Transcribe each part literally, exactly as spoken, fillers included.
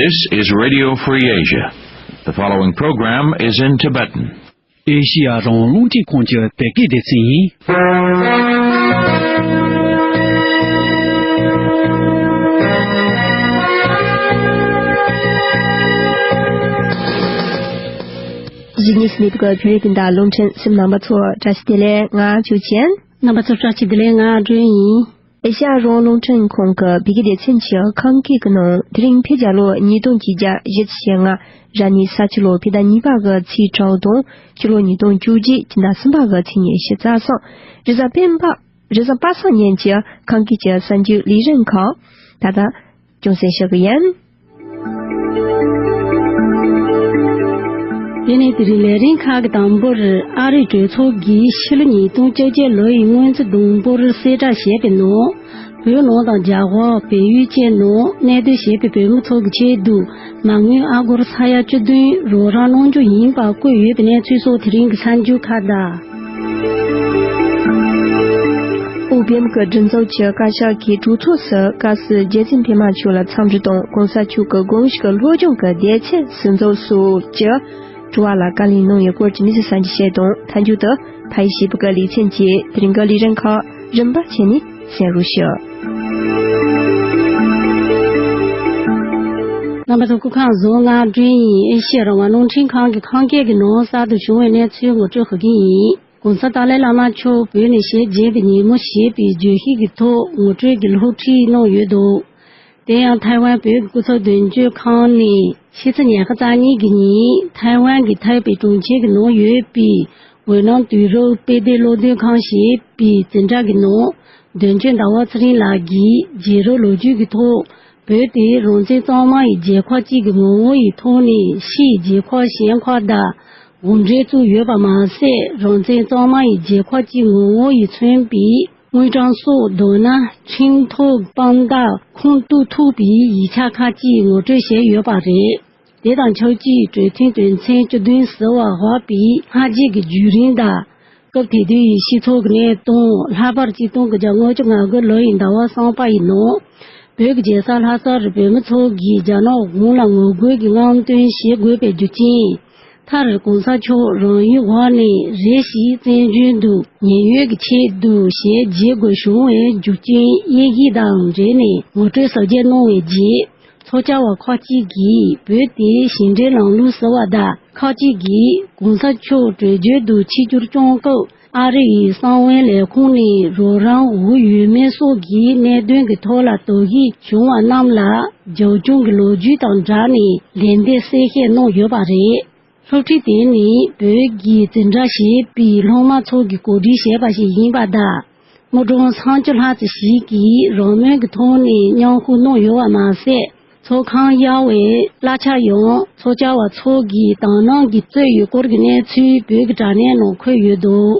This is Radio Free Asia. The following program is in Tibetan. ཨེ་ཤི་ཡ་རང་དབང་རླུང་འཕྲིན་ཁང་གི་བོད་སྐད་སྡེ་ཚན་ཡིན། གཞིས་ནས་སྨད་པའི་བོད་རིགས་དང་རླུང་འཕྲིན་གསུམ། རྣམ་པ་ཚོ་བཀྲ་ཤིས་བདེ་ལེགས། ང་ཆོས་ཅན། རྣམ་པ་ཚོ་བཀྲ་ཤིས་བདེ་ལེགས། ང་སྒྲོན་ཡིན། ཨེ་ཤ་ཡ་རང་དབང་རླུང་འཕྲིན་ཁང་གི་བོད་སྐད་སྡེ་ཚན་གྱི་ཁམས་སྐད་ཀྱི་ནང་དེ་རིང་ཕེབས་རྒྱ་ལོ་ཉིས་སྟོང་བརྒྱད་བརྒྱ་ཞེ་ལྔ། ར་ནི་ས་ཁྱི་ལོ་ཕྱེད་དང་གཉིས་པ་གི་ཚེས་དྲུག་དང་། ཕྱི་ལོ་ཉིས་སྟོང་བཅོ་བརྒྱད་སྤྱི་ཟླ་གསུམ་པ་གི་ཚེས་ཉི་ཤུ་རྩ་གསུམ། རེས་གཟའ་སྤེན་པ། རེས་གཟའ་པ་སངས་ཉིན་གྱི་ཁམས་སྐད་ཀྱི་གསར་འགྱུར་ལས་རིམ་ཁག་ད་ལྟ་ཅུང་ཟད་ཞུ་གི་ཡིན། དེ་ནས་དེ་རིང་ལས་རིམ་ཁག་གི་དང་པོར་ཨ་རིའི་གྲོས་ཚོགས་ཀྱིས་ཕྱི་ལོ་ཉིས་སྟོང་བཅོ་བརྒྱད་ལོ་ཡི་སྔོན་རྩིས་བསྡོམས་འབོར་གསལ་བསྒྲགས་བྱས་པའི་ནང་། བོད་ནང་དང་རྒྱ་གར། བལ་ཡུལ་བཅས་ནང་གནས་སྡོད་བྱེད་པའི་བོད་མི་ཚོ་གི་ཆེད་དུ་མ་དངུལ་ཨ་སྒོར་ས་ཡ་བཅུ་བདུན་རོགས་རམ་གནང་རྒྱུ་ཡིན་པ་བཀོད་ཡོད་པའི་གནས་ཚུལ་སོགས་དེ་རིང་གི་གསར་འགྱུར་ཁག་དང་། ཨོ་པི་ཨེམ་གྱི་སྒྲིག་འཛུགས་ཀྱི་བཀའ་ཤག་གི་གྲོས་ཚོགས་སུ་སྐབས་སུ་རྒྱལ་བཙུན་སྒྲོལ་མ་མཆོག་ལ་འཚམས་འདྲི་དང་གོང་ས་མཆོག་གི་དགོངས་གཞི་གི་སློབ་སྦྱོང་གི་དེབ་ཆེན་ཟིན་ཐོ་སོགས་ཀྱི་དྲི་བ་ལ་བཀའ་ལན་གནང་ཡོད་སྐོར་གྱི་གནས་ཚུལ་གསར་འགྱུར་ཞིག་དང་། མཐའ་མཇུག་ཏུ་ཕ་ཡུལ་སྐྱིད་པོ་གི་ལེ་ཚན་གྱི་དེ་རིང་གི་ལས་རིམ་ཁག་རིམ་པ་བྱས་ནས་གསན་རོགས་ཞུ། རྣམ་པ་ཚོ་སྐུ་ཁམས་བཟང་། ང་སྒྲོན་ཡིན། ཨེ་ཤེ་ཡ་རང་དབང་རླུང་འཕྲིན་ཁང་གི་ཁམས་སྐད་ཀྱི་ནང་གསར་དུ་བྱུང་བའི་གནས་ཚུལ་ངོ་སྤྲོད་ཞུ་གི་ཡིན། གོང་ས་ཏཱ་ལའི་བླ་མ་མཆོག་བོད་ནས་ཞལ་མཇལ་བའི་ཉིན་མོ་ཞེས་པའི་བརྗོད་གཞི་གི་ཐོག་ངོ་སྤྲོད་ཀྱི་སློབ་ཁྲིད་གནང་ཡོད་འདུག་དེ་ཡང་ཐའེ་ཝན་བོད་ཀྱི་སྐུ་ཚབ་དོན་གཅོད་ཁང་ནས་ཕྱི་ཚེས་ཉི་ཤུ་རྩ་གཉིས་ཀྱི་ཉིན་ཐའེ་ཝན་གྱི་ཐའེ་པེ་གྲོང་ཁྱེར་གྱི་ནང་ཡོད་པའི་འོད་སྣང་དུས་རབས་དཔེ་སྡེ་སློབ་སྟོན་ཁང་ཞེས་པའི་འཛིན་གྲྭ་གི་ནང་དོན་གཅོད་ཟླ་བ་ཚེ་རིང་ལགས་ཀྱིས་རྗེས་རབས་ལོ་རྒྱུས་ཀྱི་ཐོག་བོད་དེ་རང་བཙན་གཙང་མ་ཡི་རྒྱལ་ཁབ་ཅིག་གི་ངོ་བོ་ཡི་ཐོག་ནས་ཕྱིའི་རྒྱལ་ཁབ་གཞན་ཁག་དང་གོང་འབྲེལ་བཙུགས་ཡོད་པ་མ་ཟད། རང་བཙན་གཙང་མ་ཡི་རྒྱལ་ཁབ་ཅིག་ངོ་བོ་ཡིས་མཚོན་པའི་དངུལ་ཀྲམ་སོགས། མདོར་ན་ཁྲིམས་ཐོག་དཔང་རྟགས་ཁུངས་གཏུག་ཐུབ་པའི་ཡིག་ཆ་ཁག་ཅིག་ངོ་སྤྲོད་བྱས་ཡོད་པ་རེད། དེ་དང་ཆབས་ཅིག་གྲོས་མཐུན་དོན་ཚན་བཅུ་བདུན་ཟེར་བ་འོག་པའི་སྔ་རྗེས་ཀྱི་བརྒྱུད་རིམ་དང་། སྐབས་དེ་དུས་ཡི་སྤྱི་ཚོགས་ཀྱི་གནས་སྟངས། ལྷག་པར་གཅིག་སྟོང་དགུ་བརྒྱ་ལྔ་བཅུ་ང་དགུ་ལོ་ཡི་ཟླ་བ་གསུམ་པ་ཡི་ནང་བོད་ཀྱི་རྒྱལ་ས་ལྷ་ས་རུ་བོད་མི་ཚོ་གིས་རྒྱ་ནག་གཞུང་ལ་ངོ་རྒོལ་གྱི་རྔམ་སྟོན་བྱེད་དགོས་པའི་རྒྱུ་རྐྱེན། མཐར་གོང་ས་མཆོག་རང་ཡུལ་འོག་ནས་རེ་ཞིག་བཙན་བྱོལ་དུ་ཉེན་གཡོལ་གྱི་ཆེད་དུ་ཞལ་མཇལ་དགོས་བྱུང་བའི་རྒྱུ་རྐྱེན་དབྱེ་གཞི་དང་འབྲེལ་ནས་ངོ་སྤྲོད་ཟབ་རྒྱས་གནང་བའི་རྗེས། ཚོགས་བཅར་བ་ཁག་ཅིག་གིས་བོད་དེ་ཞི་འབྲེལ་ལམ་ལུགས་ཟེར་བ་དང་། ཁག་ཅིག་གིས་གོང་ས་མཆོག་བྲོས་བྱོལ་དུ་ཆིབས་བསྒྱུར་བསྐྱོན་སྐབས་ཨ་རི་ཡི་གསང་བའི་ལས་ཁུངས་ནས་རོགས་རམ་དགོས་ཡོད་མེད་སོགས་ཀྱི་གནད་དོན་གྱི་ཐོག་ལ་དོགས་གཞི་བྱུང་བ་རྣམས་ལ་རྒྱབ་ལྗོངས་ཀྱི་ལོ་རྒྱུས་དང་སྦྲགས་ནས་ལན་འདེབས་གསལ་བཤད་གནང་ཡོད་པ་རེད། སློབ་ཁྲིད་དེ་ནི་བོད་ཀྱི་འཛིན་གྲྭ་ཞེས་པའི་སློབ་མ་ཚོ་གིས་གོ་སྒྲིག་བྱས་པ་ཞིག་ཡིན་པ་དང་། དངུལ་གྲངས་སུམ་ཅུ་ལྷག་ཙམ་ཞིག་གིས་རང་མོས་ཀྱི་ཐོག་ནས་མཉམ་ཞུགས་གནང་ཡོད་པ་མ་ཟད། ཚོགས་ཁང་གཡར་བའི་གླ་ཆ་ཡང་ཚོགས་བཅར་བ་ཚོ་གིས་དག་སྣང་གིས་རྩོད་ཡོད་སྐོར་གྱི་གནས་ཚུལ་བོད་ཀྱི་དྲ་གནས་ནང་འཁོད་ཡོད་འདུག་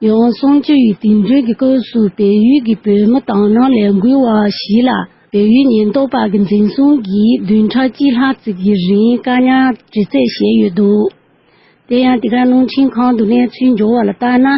ཡང་གསུམ་བཅུ་ཡི་དུས་འགྲོས་ཀྱི་སྐབས་སུ་བལ་ཡུལ་གྱི་བོད་མི་དག་སྣང་ལས་འགུལ་བ་ཞིག་ལ་བལ་ཡུལ་ཉེན་རྟོག་པ་གི་འཛིན་བཟུང་གིས་བདུན་ཕྲག་གཅིག་ལྷག་ཙམ་གྱི་རིང་བཀག་ཉར་དྲི་རྩད་བྱས་ཡོད་འདུག་དེ་ཡང་དེ་ག་རླུང་འཕྲིན་ཁང་དུ་གནས་ཚུལ་འབྱོར་བ་ལ་ལྟར་ན།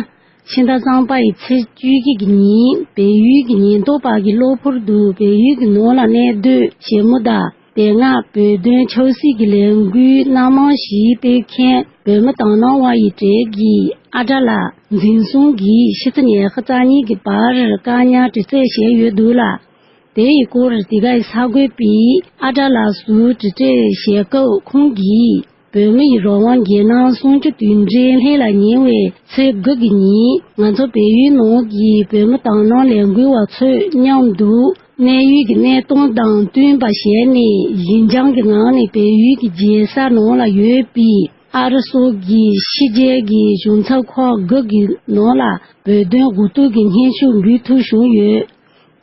ཕྱི་ཟླ་གསུམ་པ་ཡི་ཚེས་བཅུ་བཞི་གི་ཉིན་བལ་ཡུལ་གྱི་ཉེན་རྟོག་པ་གིས་གློ་བུར་དུ་བལ་ཡུལ་གྱི་ནང་ལ་གནས་སྡོད་བྱེད་མི་དང་། དེ་སྔ་བོད་དོན་ཆབ་སྲིད་ཀྱི་ལས་འགུལ་སྣ་མང་ཞིག་སྤེལ་མཁན་བོད་མི་དག་སྣང་བ་ཡི་གྲས་ཀྱི་ཨ་བྲ་ལགས་འཛིན་བཟུང་གིས་ཕྱི་ཚེས་ཉི་ཤུ་རྩ་གཉིས་ཀྱི་བར་བཀག་ཉར་དྲི་རྩད་བྱས་ཡོད་འདུག་ལ། དེ་ཡི་སྐོར་དེ་གའི་གསར་འགོད་པས་ཨ་བྲ་ལགས་སུ་དྲི་རྩད་བྱེད་སྐབས་ཁོང་གིས། བོད་མི་ཡི་རང་དབང་རྒྱལ་ནང་གསུམ་བཅུ་དུས་དྲན་ལྷན་ལ་ཉེ་བའི་ཚེས་དགུ་གི་ཉིན་ང་ཚོ་བལ་ཡུལ་ནང་གི་བོད་མི་དག་སྣང་ལས་འགུལ་བ་ཚོས་མཉམ་དུ་གནས་ཡུལ་གྱི་གནས་སྟངས་དང་བསྟུན་པ་བྱས་ནས་ཞི་འཇམ་གྱི་ངང་ནས་བལ་ཡུལ་གྱི་རྒྱལ་ས་ནང་ལ་ཡོད་པའི་ཨ་རི་སོགས་ཀྱི་ཕྱི་རྒྱལ་གྱི་གཞུང་ཚབ་ཁག་དགུ་གི་ནང་ལ་བོད་དོན་འགོ་ཐུག་གི་སྙན་ཞུ་འབུལ་ཐུབ་བྱུང་ཡོད།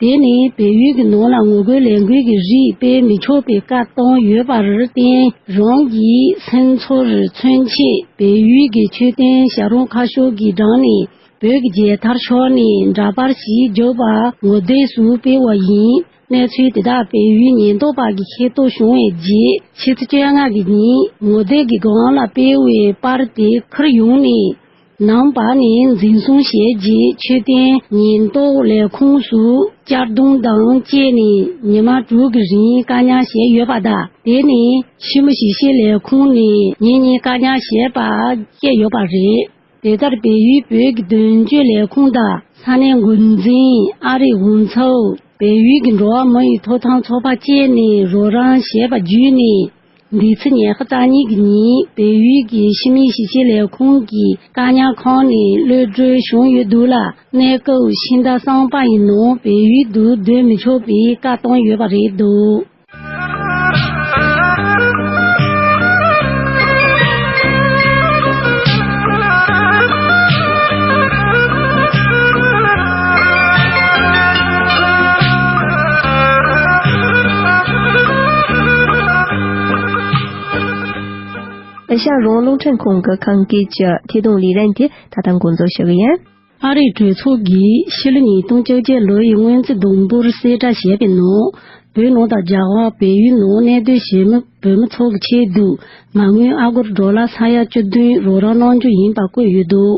དེ་ནི་བལ་ཡུལ་གྱི་ནང་ལ་ངོ་རྒོལ་ལས་འགུལ་གྱི་རིགས་སྤེལ་མི་ཆོག་པའི་བཀའ་བཏང་ཡོད་པར་བརྟེན། རང་གི་སེམས་ཚོར་མཚོན་ཆེད་བལ་ཡུལ་གྱི་མཆོད་རྟེན་བྱ་རུང་ཁ་ཤོར་གྱི་འགྲམ་ནས་བོད་ཀྱི་རྒྱལ་དར་ཕྱོགས་ནས་འདྲ་པར་ཞིག་རྒྱབ་པ་ངོ་དེབ་སུ་སྤེལ་བ་ཡིན། གནས་ཚུལ་དེ་དག་བལ་ཡུལ་ཉེན་རྟོག་པ་གིས་ཤེས་རྟོགས་བྱུང་བའི་རྗེས། ཕྱི་ཚེས་བཅོ་ལྔ་གི་ཉིན་ངོ་དེབ་ཀྱི་སྒང་ལ་སྤེལ་བའི་པར་དེ་ཁུར་ཡོང་ནས། ནང་པ་ནས་འཛིན་བཟུང་བྱས་རྗེས་མཆོད་རྟེན་ཉེན་རྟོག་ལས་ཁུངས་སུ་གཅར་རྡུང་དང་བཅས་ནས་ཉི་མ་དྲུག་གི་རིང་བཀག་ཉར་བྱས་ཡོད་པ་དང་། དེ་ནས་ཕྱི་མི་ཞིབ་བཤེར་ལས་ཁུངས་ནས་ངེད་གཉིས་བཀག་ཉར་བྱས་པ་བཤད་ཡོད་པ་རེད། དེ་ལྟར་བལ་ཡུལ་བོད་ཀྱི་དོན་གཅོད་ལས་ཁུངས་དང་ས་གནས་འགོ་འཛིན། ཨ་རིའི་དབུ་ཚོགས། བལ་ཡུལ་གྱི་འགྲོ་བ་མི་ཡི་ཐོབ་ཐང་ཚོགས་པ་བཅས་ནས་རོགས་རམ་བྱས་པ་བརྒྱུད་ནས། འདི་ཚེས་ཉི་ཤུ་རྩ་གཉིས་ཀྱི་ཉིན་བལ་ཡུལ་གྱི་ཕྱི་མི་ཞིབ་བཤེར་ལས་ཁུངས་ཀྱི་བཀག་ཉར་ཁང་ནས་གློད་གྲོལ་བྱུང་ཡོད་འདུག་ལ། གནས་སྐབས་ཕྱི་ཟླ་གསུམ་པ་ཡི་ནང་བལ་ཡུལ་དུ་སྡོད་མི་ཆོག་པའི་བཀག་སྡོམ་ཡོད་པ་རེད་འདུག། ཨེ་ཤ་ཡ་རང་དབང་རླུང་འཕྲིན་ཁང་གི་ཁམས་སྐད་ཀྱི་ཐད་གཏོང་ལས་རིམ་དེ་ད་ལྟ་འགོ་འཛུགས་ཞུ་གི་ཡིན། ཨ་རིའི་གྲོས་ཚོགས་ཀྱིས་ཕྱི་ལོ་ཉིས་སྟོང་བཅོ་བརྒྱད་ལོ་ཡི་སྔོན་རྩིས་བསྡོམས་འབོར་གསལ་བསྒྲགས་བྱས་པའི་ནང་། བོད་ནང་དང་རྒྱ་གར་བལ་ཡུལ་ནང་གནས་སྡོད་བྱེད་མི་བོད་མི་ཚོ་གི་ཆེད་དུ་མ་དངུལ་ཨ་སྒོར་ཌོ་ལར་ས་ཡ་བཅུ་བདུན་རོགས་རམ་གནང་རྒྱུ་ཡིན་པ་བཀོད་ཡོད་འདུག།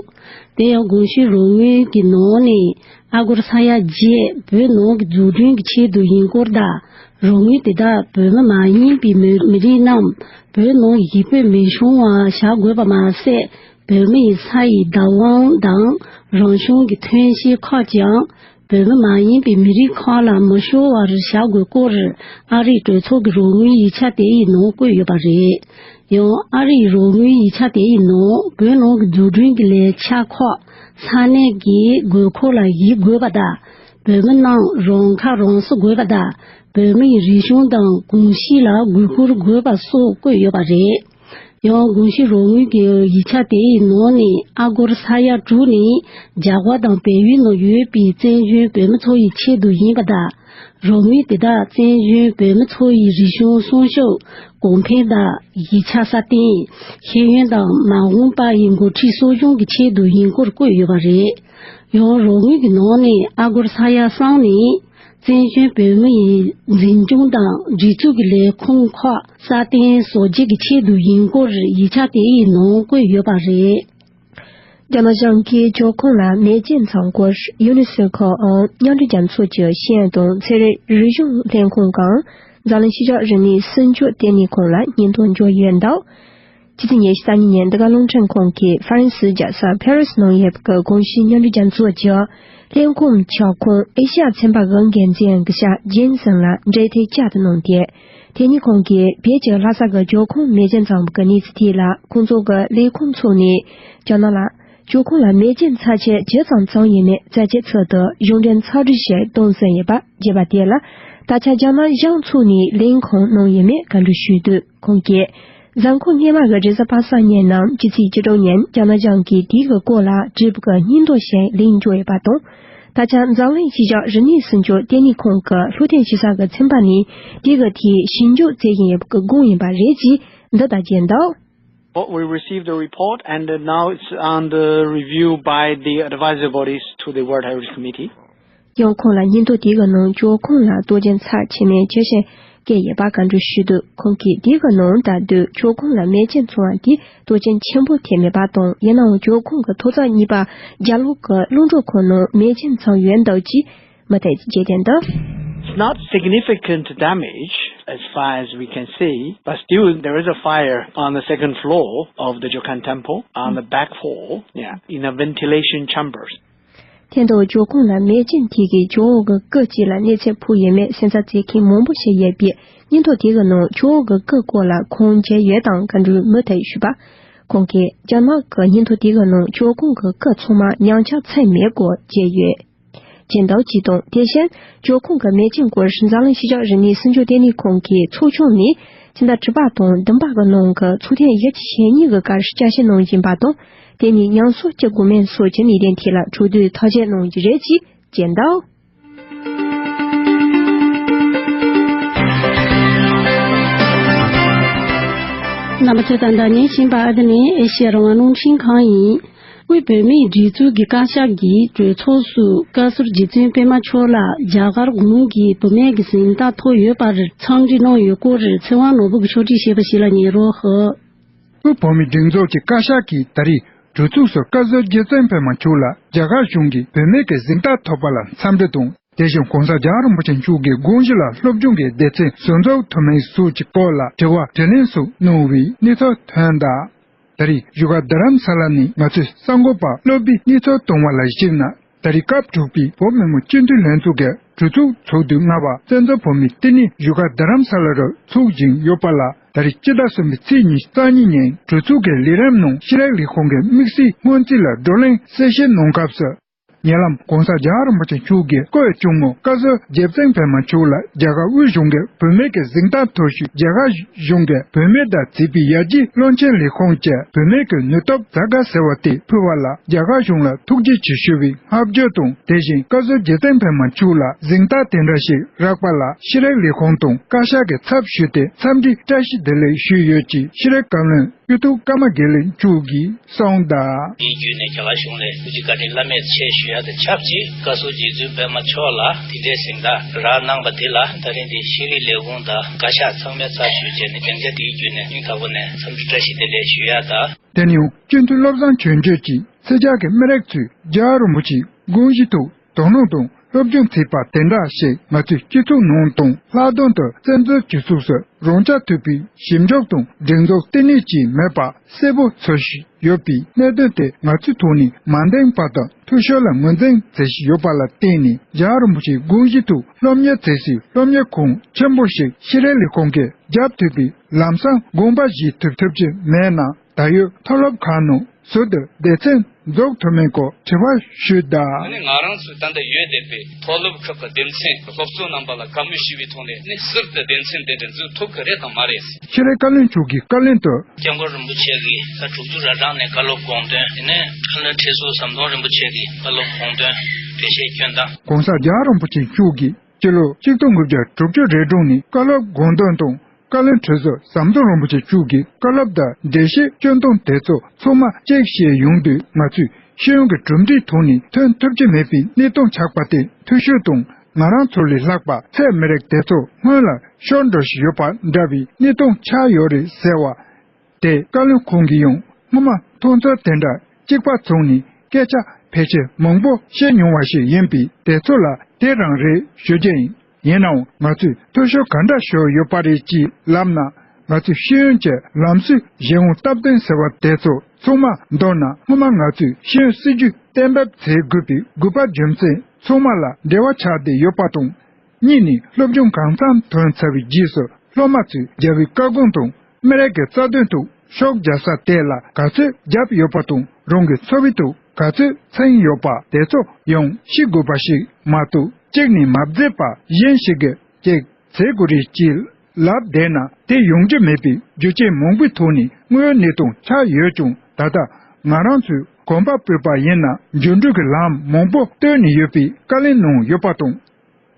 དེ་ཡང་གོང་ཞུས་རོགས་དངུལ་གྱི་ནང་ནས་ཨ་སྒོར་ས་ཡ་བརྒྱད་བོད་ནང་གི་འཛུགས་སྐྲུན་གྱི་ཆེད་དུ་ཡིན་སྐོར་དང་། རོགས་དངུལ་དེ་དག་བོད་མི་མ་ཡིན་པའི་མི་མི་རིགས་རྣམས་བོད་ནང་ཡིག་སྤོས་མི་བྱུང་བ་བྱ་དགོས་པ་མ་ཟད། བོད་མི་ཡི་ས་ཡི་བདག་དབང་དང་རང་བྱུང་གི་ཐོན་སྐྱེད་ཁག་ཀྱང་བོད་མི་མ་ཡིན་པའི་མི་རིགས་ཁག་ལ་མི་ཤོར་བར་བྱ་དགོས་སྐོར། ཨ་རིའི་གྲོས་ཚོགས་ཀྱི་རོགས་དངུལ་ཡིག་ཆ་དེ་ཡི་ནང་བཀོད་ཡོད་པ་རེད། ཡང་ཨ་རིའི་རོགས་དངུལ་ཡིག་ཆ་དེ་ཡི་ནང་བོད་ནང་གི་འཛུགས་སྐྲུན་གྱི་ལས་འཆར་ཁག་ས་གནས་ཀྱི་དགོས་མཁོ་ལ་གཞིགས་དགོས་པ་དང་། བོད་མི་རྣམས་རང་ཁ་རང་གསོ་དགོས་པ་དང་། བོད་མིའི་རིག་གཞུང་དང་གོམས་གཤིས་ལ་གུས་བཀུར་དགོས་པ་སོགས་བཀོད་ཡོད་པ་རེད། ཡང་གོང་ཞུས་རོགས་དངུལ་གྱི་ཡིག་ཆ་དེའི་ནང་ནས་ཨ་སྒོར་ས་ཡ་དྲུག་ནི་རྒྱ་གར་དང་བལ་ཡུལ་ནང་ཡོད་པའི་བཙན་བྱོལ་བོད་མི་ཚོ་ཡི་ཆེད་དུ་ཡིན་པ་དང་། རོགས་དངུལ་དེ་དག་བཙན་བྱོལ་བོད་མི་ཚོ་ཡི་རིག་གཞུང་སྲུང་སྐྱོབ་གོང་འཕེལ་དང་ཡིག་ཆ་སྲ་བརྟན། ཤེས་ཡོན་དང་མ་འོངས་པ་ཡི་འགོ་ཁྲིད་གསོ་སྐྱོང་གི་ཆེད་དུ་ཡིན་སྐོར་བཀོད་ཡོད་པ་རེད། ཡང་རོགས་དངུལ་གྱི་ནང་ནས་ཨ་སྒོར་ས་ཡ་གསུམ་ནི། བཙན་བྱོལ་བོད་མི་ཡི་འཛིན་སྐྱོང་དང་སྒྲིག་འཛུགས་ཀྱི་ལས་ཁུངས་ཁག་སྲ་བརྟན་བཟོ་བྱེད་ཀྱི་ཆེད་དུ་ཡིན་སྐོར་ཡིག་ཆ་དེ་ཡི་ནང་བཀོད་ཡོད་པ་རེད། རྒྱ་ནག་གཞུང་གིས་འབྱུང་ཁུངས་ལ་མེ་ལྕེ་ཚང་སྐོར་ཡུ་ནེ་སི་ཁོའམ་མཉམ་འབྲེལ་རྒྱལ་ཚོགས་ཀྱི་ཤེས་ཡོན་དང་ཚན་རིག་རིག་གཞུང་ལྷན་ཁང་གམ་འཛམ་གླིང་ཤེས་བྱ་རིག་གནས་སྲུང་སྐྱོབ་ལྟེ་གནས་ཁང་ལ་སྙན་ཐོ་འབྱོར་ཡོད་འདུག། ཕྱི་ཚེས་ཉི་ཤུ་རྩ་གཉིས་ཉིན་འདི་ག་རླུང་འཕྲིན་ཁང་གིས་ཧྥ་རན་སིའི་རྒྱལ་ས་ཕེ་རི་སི་ནང་ཡོད་པའི་གོང་ཞུས་མཉམ་འབྲེལ་རྒྱལ་ཚོགས་ཀྱི་ལྷན་ཁང་ཁྱབ་ཁོངས་ཨེ་ཤ་ཡ་ཚན་པ་གི་འགན་འཛིན་ཨང་ཀི་ཤ་ཇེན་སན་ལ་འབྲེལ་མཐུད་བཅར་དུ་གནང་སྟེ། དེ་ནས་ཁོང་གིས་བོད་ཀྱི་ལྷ་ས་གི་འབྱུང་ཁུངས་མེ་ལྕེ་ཚང་བའི་གནས་ཚུལ་ཐད་ལ་ཁོང་ཚོ་གི་ལས་ཁུངས་ཚོ་ནས་རྒྱ་ནག་ལ་འབྱུང་ཁུངས་ལ་མེ་ལྕེ་ཚ་ཆེ་ཇི་ཙམ་ཚང་ཡོད་མེད་རྩད་ཆོད་ཚུལ་དུ་གཞུང་འབྲེལ་ཚགས་སྒྲིག་བྱས་གཏོང་ཟིན་ཡོད་པ་བརྗོད་པ་དེ་ལ་ད་ཆ་རྒྱ་ནག་གཞུང་ཚོ་ནས་ལན་གང་གནང་ཡོད་མེད་བཀའ་འདྲི་ཞུས་དུས་ཁོང་གིས། གཟའ་འཁོར་སྔོན་མ་གི་རེས་གཟའ་པ་སངས་ཉིན་ནམ་ཕྱི་ཚེས་བཅུ་དྲུག་ཉིན་རྒྱ་ནག་གཞུང་གིས་དེའི་གི་སྐོར་ལ་དྲིས་པ་གི་སྙན་ཐོ་ཞིག་ལན་བྱུང་ཡོད་པ་དང་། ད་ཆ་འཛམ་གླིང་ཤེས་བྱ་རིག་གནས་སྲུང་སྐྱོབ་ལྟེ་གནས་ཁང་གི་ལྷུག་ལྡན་ཞིབ་ཚགས་ཀྱི་ཚན་པ་ནས་དེའི་གི་ཐད་ཞིབ་འཇུག་བྱེད་བཞིན་ཡོད་པ་གི་སྒང་ཡིན་པ་རེད་ཅེས་འདི་ལྟར་བརྗོད་འདུག། Well, we received the report and uh, now it's under review by the advisory bodies to the World Heritage Committee. ཡང་ཁོང་ལ་སྙན་ཐོ་དེ་གི་ནང་འབྱུང་ཁུངས་ལ་དོགས་ཟོན་ཚབས་ཆེ་མེད་ཅེས་བཤད་བཀོད་ཡོད་པ་བཀའ་འདྲི་ཞུས་དུས་ཁོང་གིས་དེ་གི་ནང་ད་དུང་འབྱུང་ཁུངས་ལ་མེ་ལྕེ་ཚང་བ་དེ་དོགས་ཟོན་ཆེན་པོ་ཐེབས་མེད་པ་དང་ཡིན་ནའང་འབྱུང་ཁུངས་ཀྱི་ཐོག་བརྩེགས་གཉིས་པ་རྒྱབ་ལོགས་ཀྱི་རླུང་འཕྲིན་ཁང་ནང་མེ་ལྕེ་ཚང་ཡོད་འདུག་ཅེས་མུ་མཐུད་བརྗོད་དོན་དུ། It's not significant damage as far as we can see, but still there is a fire on the second floor of the Jokhan temple on the back hall, yeah, in a ventilation chamber. དེ་འདྲ་འབྱུང་ཁུངས་ལ་མེ་ལྕེ་དེ་གིས་ཇོ་བོ་གི་སྐུ་གཅིག་ལ་གནོད་འཚེ་ཕོག་ཡོད་མེད་སེམས་འཚབ་བྱེད་མཁན་མང་པོ་ཞིག་ཡོད་པས་སྙན་ཐོ་དེ་གི་ནང་ཇོ་བོ་གི་སྐུ་སྐོར་ལ་ཁུངས་སྐྱེལ་ཡོད་དང་བཀའ་འདྲི་མུ་མཐུད་ཞུས་པ། ཁོང་གིས་རྒྱ་ནག་གི་སྙན་ཐོ་དེ་གི་ནང་ཇོ་ཁོང་གི་སྐུ་ཚང་མ་ཉམས་ཆག་ཕྱིན་མེད་སྐོར་བརྗོད་ཡོད། ཇན་ཏའོ་ཅི་དང་དེ་བཞིན་ཇོ་ཁོང་གི་མེ་ལྕེ་སྐོར་འཛམ་གླིང་ཕྱི་འཇགས་རིག་གནས་སྲུང་སྐྱོབ་ལྟེ་གནས་ཁང་གི་ཚོགས་ཆུང་ནས་ཕྱི་ཟླ་དྲུག་པ་དང་བདུན་པ་གི་ནང་གི་ཚོགས་ཐེངས་བཞི་བཅུ་ཞེ་གཉིས་ཀྱི་སྐབས་བསྐྱར་ཞིབ་གནང་བཞིན་པ་དང་། དེ་ནས་ཉམས་གསོ་བགྱི་དགོས་མིན་སོགས་ཀྱི་གནད་དོན་ཐད་ལ་གྲོས་བསྡུར་ཐག་གཅོད་གནང་རྒྱུ་རེད་ཅེས་བརྗོད་འདུག། རྣམ་པ་ཚོས་ད་ལྟ་ཉན་བཞིན་པ་ཨ་དེ་ནི་ཨེ་ཤེ་ཡ་རང་དབང་རླུང་འཕྲིན་ཁང་ཡིན། དབུས་བོད་མིའི་སྒྲིག་འཛུགས་ཀྱི་བཀའ་ཤག་གིས་གྲོས་ཚོགས་སུ་བཀའ་ཟུར་རྗེ་བཙུན་པད་མ་མཆོག་ལ་རྒྱ་གར་གུང་གི་བུད་མེད་ཀྱི་གཟེངས་རྟགས་ཐོབ་ཡོད་པར་འཚམས་འདྲི་གནང་ཡོད་སྐོར་ཚེ་དབང་ནོར་བུ་གིས་ཕྱོགས་སྒྲིག་བྱས་པ་ཞིག་ལ་ཉན་རོགས་ཞུ། དབུས་བོད་མིའི་སྒྲིག་འཛུགས་ཀྱི་བཀའ་ཤག་གིས་ད་རེས་ གྲོས་ཚོགས་སུ་བཀའ་ཟུར་རྗེ་བཙུན་པད་མ་མཆོག་ལ་རྒྱ་གར་གཞུང་གིས་བུད་མེད་ཀྱི་གཟེངས་རྟགས་ཐོབ་པ་ལ་འཚམས་འདྲི་དང་། དེ་བཞིན་༧གོང་ས་༧རྒྱལ་བ་རིན་པོ་ཆེ་མཆོག་གི་དགོངས་གཞི་ལ་སློབ་སྦྱོང་གི་སྡེ་ཚན་བཟོ་འཛུགས་ཐུབ་མིན་སོགས་ཀྱི་སྐོར་ལ་དྲི་བ་དྲིས་ལན་སོགས་གནང་བའི་གནས་ཚུལ་ཐོན་གདའ། ད་རེས་བཞུགས་སྒར་རྡ་རམ་ས་ལ་ནས་ང་ཚོའི་གསར་འགོད་པ་སློབ་པའི་གནས་ཚུལ་བཏང་བ་ལ་གཞིགས་ན། ད་རེས་སྐབས་དྲུག་པའི་བོད་མི་མང་སྤྱི་འཐུས་ལྷན་ཚོགས་ཀྱི་གྲོས་ཚོགས་ཚོགས་དུས་ལྔ་པ་བཙན་བྱོལ་བོད་མིའི་བསྟི་གནས་བཞུགས་སྒར་རྡ་རམ་ས་ལ་རུ་འཚོགས་བཞིན་ཡོད་པ་ལ། ད་རེས་སྤྱི་ཟླ་གསུམ་པའི་ཚེས་ཉི་ཤུ་རྩ་གཉིས་ཉིན་གྲོས་ཚོགས་ཀྱི་ལས་རིམ་ནང་ཤེས་རིག་ལས་ཁུངས་ཀྱི་དམིགས་བསལ་སྔོན་རྩིས་ལ་བགྲོ་གླེང་གསལ་བཤད་གནང་སྐབས་སུ། ཉེ་ལམ་༧གོང་ས་༧རྒྱལ་བ་རིན་པོ་ཆེ་མཆོག་གི་སྐུའི་གཅུང་མོ་བཀའ་ཟུར་རྗེ་བཙུན་པད་མ་མཆོག་ལ་རྒྱ་གར་དབུས་གཞུང་གིས་བུད་མེད་ཀྱི་གཟེངས་རྟགས་ཐོབ་ཤུལ་རྒྱ་གར་གཞུང་གིས་བུད་མེད་དང་མཛེས་པའི་ཡར་རྒྱས་བློན་ཆེན་ལས་ཁུངས་ཀྱི་བུད་མེད་ཀྱི་ནུས་སྟོབས་གཟའ་སྐར་ཟེར་བ་དེ་ཕུལ་བ་ལ་རྒྱ་གར་གཞུང་ལ་ཐུགས་རྗེ་ཆེ་ཞུ་བའི་བསྔགས་བརྗོད་དང་། དེ་བཞིན་བཀའ་ཟུར་རྗེ་བཙུན་པད་མ་མཆོག་ལ་གཟེངས་རྟགས་དེ་འདྲ་ཞིག་རག་པ་ལ་ཤེས་རིག་ལས་ཁུངས་དང་བཀའ་ཤག་གི་ཚབ་ཞུས་ཏེ་འཚམས་འདྲིའི་བཀྲ་ཤིས་བདེ་ལེགས་ཞུས་ཡོད་ཅེས་ཤེས་རིག་བཀའ་བློན་སྐྱིད་སྡུག་ཀརྨ་དགེ་ལེགས་མཆོག་གིས་གསུངས་གདའ། དེའི་བརྒྱུད་ནས་རྒྱ་གར་གཞུང་ལ་ཐུགས་རྗེ་བཀའ་དྲིན་བླ་མེད་ཆེ་ཞུ་ཡ་དང་ཆབས་ཅིག་བཀའ་ཟུར་རྗེ་བཙུན་པད་མ་མཆོག་ལ་དེ་འདྲའི་གཟེངས་རྟགས་རག་གནང་པ་དེ་ལ་ད་རིང་འདི་ཤེས་རིག་ལས་ཁུངས་དང་བཀའ་ཤག་ཚང་མའི་ཚབ་ཞུས་བྱས་ནས་སྡིངས་ཆ་དེའི་བརྒྱུད་ནས་སྙིང་ཐག་པ་ནས་འཚམས་འདྲི་བཀྲ་ཤིས་བདེ་ལེགས་ཞུ་ཡ་དང་། དེ་ནས་ཡང་སྤྱི་འཐུས་བློ་བཟང་ཆོས་འབྱོར་གྱིས་ཕྱི་རྒྱལ་གྱི་མི་རིགས་ཚོས་རྒྱལ་བ་རིན་པོ་ཆེའི་དགོངས་གཞི་ཐོག་དོ་སྣང་དང་སློབ་སྦྱོང་བྱས་པ་དེ་འདྲ་ཞིག་ང་ཚོའི་སྤྱི་ཚོགས་ནང་དང་ལྷག་དོན་དུ་བཙན་བྱོལ་སྤྱི་ཚོགས་སུ་རང་རྐྱ་ཐུབ་པའི་ཞིབ་འཇུག་དང་སྒྲིག་འཛུགས་ལྟེ་གནས་ཅིག་མེད་པ་གསལ་པོ་ཚོར་བཞིན་ཡོད་པའི་གནད་དོན་དེ་ང་ཚོའི་ཐོག་ནས་མ་འདང་པ་དང་འཐུས་ཤོར་ལ་ངོས་འཛིན་བྱེད་བཞིན་ཡོད་པ་ལ་བརྟེན་ནས་རྒྱལ་བ་རིན་པོ་ཆེའི་དགོངས་གཞི་ཐོག་སློབ་གཉེར་བྱེད་སའི་སློབ་གཉེར་ཁང་ཆེན་པོ་ཞིག་ཤེས་རིག་ལས་ཁུངས་ཀྱིས་རྒྱབ་ཐུབ་པའི་ལམ་སང་དགོངས་པ་བཞེས་ཐུབ་ཐུབ་ཀྱི་མེད་ན། ད་ཡོད་མཐོ་སློབ་ཁག་ནང་ཟུར་དུ་སྡེ་ཚན་འཛུགས་ཐུབ་མིན་སྐོར་དྲི་བ་ཞུས་གདའ། ཨ་ནི་ང་རང་ཚོའི་ད་ལྟ་ཡོད་བསྡད་པའི་མཐོ་སློབ་ཁག་གི་སྡེ་ཚན་སློབ་གཙོ་རྣམ་པ་ལ་བཀའ་མོལ་ཞུས་པའི་ཐོག་ནས་ནི་ཟུར་དུ་སྡེ་ཚན་དེ་འདྲ་འཛུགས་ཐུབ་ཀྱི་རེད་དང་མ་རེད། ཤེས་རིག་བཀའ་བློན་མཆོག་གིས་བཀའ་ལན་དུ། སྐྱབས་མགོན་རིན་པོ་ཆེ་གིས་ཟླ་དྲུག་ཅུ་རེ་གྲངས་ནས་བཀའ་སློབ་དགོངས་དོན། དེ་ནས་བཀའ་བློན་ཁྲི་ཟུར་ཟམ་གདོང་རིན་པོ་ཆེ་གིས་བཀའ་སློབ་དགོངས་དོན་འགྲེལ་བཤད་སྐྱོན་དང་། ༸གོང་ས་རྒྱལ་བ་རིན་པོ་ཆེ་མཆོག་གིས་སྤྱི་ལོ་ཆིག་སྟོང་དགུ་བརྒྱ་དྲུག་ཅུ་རེ་གྲངས་ནས་བཀའ་སློབ་དགོངས་དོན་དང་། བཀའ་བློན་ཁྲི་ཟུར་ཟམ་གདོང་རིན་པོ་ཆེ་མཆོག་གིས་བཀའ་སློབ་དང་འགྲེལ་བཤད་སྐྱོན་དང་དེ་ཚོ་ཚང་མ་གཅིག་བཤད་ཡོང་དུས། ང་ཚོས་ཤེས་ཡོན་གྱི་གྲུབ་འབྲས་ཐོག་ནས་ཐོན་ཐུབ་ཀྱི་མེད་པའི་གནས་སྟངས་ཆགས་པ་དེ་འཐུས་ཤོར་དང་། ང་རང་ཚོ་ལས་ལྷག་པ་ཚད་མི་རིགས་དེ་ཚོ་སྔོན་ལ་ཤོར་འགྲོ་བཞིན་ཡོད་པ་འདྲ་བའི་གནས་སྟངས་ཆགས་ཡོད་རེད་ཟེར་བ། དེ་བཀའ་བློན་ཁོང་གིས་ཡང་སྔོན་མ་མཐོང་ཚུལ་དེ་འདྲ་གཅིག་པ་བྱུང་ནས་སྐད་ཆ་ཕལ་ཆེར་མང་པོ་བཤད་མྱོང་བ་ཞིག་ཡིན་པས། དེ་ཚོ་ལ་དེ་རང་རེད་ཞུ་རྒྱུ་ཡིན། ཡིན་ནའང་ང་ཚོས་འཐུས་ཤོར་ག་འདྲ་ཤོར་ཡོད་པ་རེད་ཅེས་ལབ་ན། ང་ཚོས་ཤེས་ཡོན་གྱི་ལམ་སྲོལ་གཞན་དབང་སྟབས་བདེ་ཟེར་བ་དེ་ཚོ་ཚང་མ་མདོར་ན། སྔོན་མ་ང་ཚོས་ཤེས་ཡོན་སྲིད་ཇུས་གཏན་འབེབས་བྱེད་དགོས་པའི་དགོས་པ་རྒྱུ་མཚན་ཚང་མ་ལ་འབྲེལ་བ་ཆགས་བསྡད་ཡོད་པ་དང་། གཉིས་ནས་སློབ་སྦྱོང་གང་འཚམ་ཐོན་ཚར་བའི་རྗེས་སུ་སློབ་མ་ཚོས་རྒྱལ་བའི་བཀའ་དགོངས་དང་། མི་རིགས་ཀྱི་རྩ་དོན་ཐོག་ཤུགས་རྒྱག་ས་དེ་ལ་ག་ཚོད་རྒྱབ་ཡོད་པ་དང་། རང་གི་འཚོ་བའི་ཐོག་ག་ཚོད་ཚན་ཡོད་པ་དེ་ཚོ་ཡང་ཤེས་དགོས་པ་ཞིག་མ་གཏོགས། གཅིག་ནས་མ་བརྗེད་པ་གཞན་ཞིག་གིས་ཅིག་བྱེད་དགོས་རེད་ཅེས་ལབ་བསྡད་ན། དེ་ཡོང་རྒྱུ་མེད་པའི་རྒྱུ་རྐྱེན་མང་པོའི་ཐོག་ནས་དངོས་ཡོད་གནས་སྟངས་ཆགས་ཡོད་ཀྱང་། ད་ལྟ་ང་རང་ཚོས་གོམ་པ་སྤོས་པ་ཡིན་ན། འགྱུར་འགྲོས་ཀྱི་ལམ་མང་པོ་བཏོད་ནས་ཡོད་པའི་བཀའ་ལན་གནང་ཡོད་པ་དང་།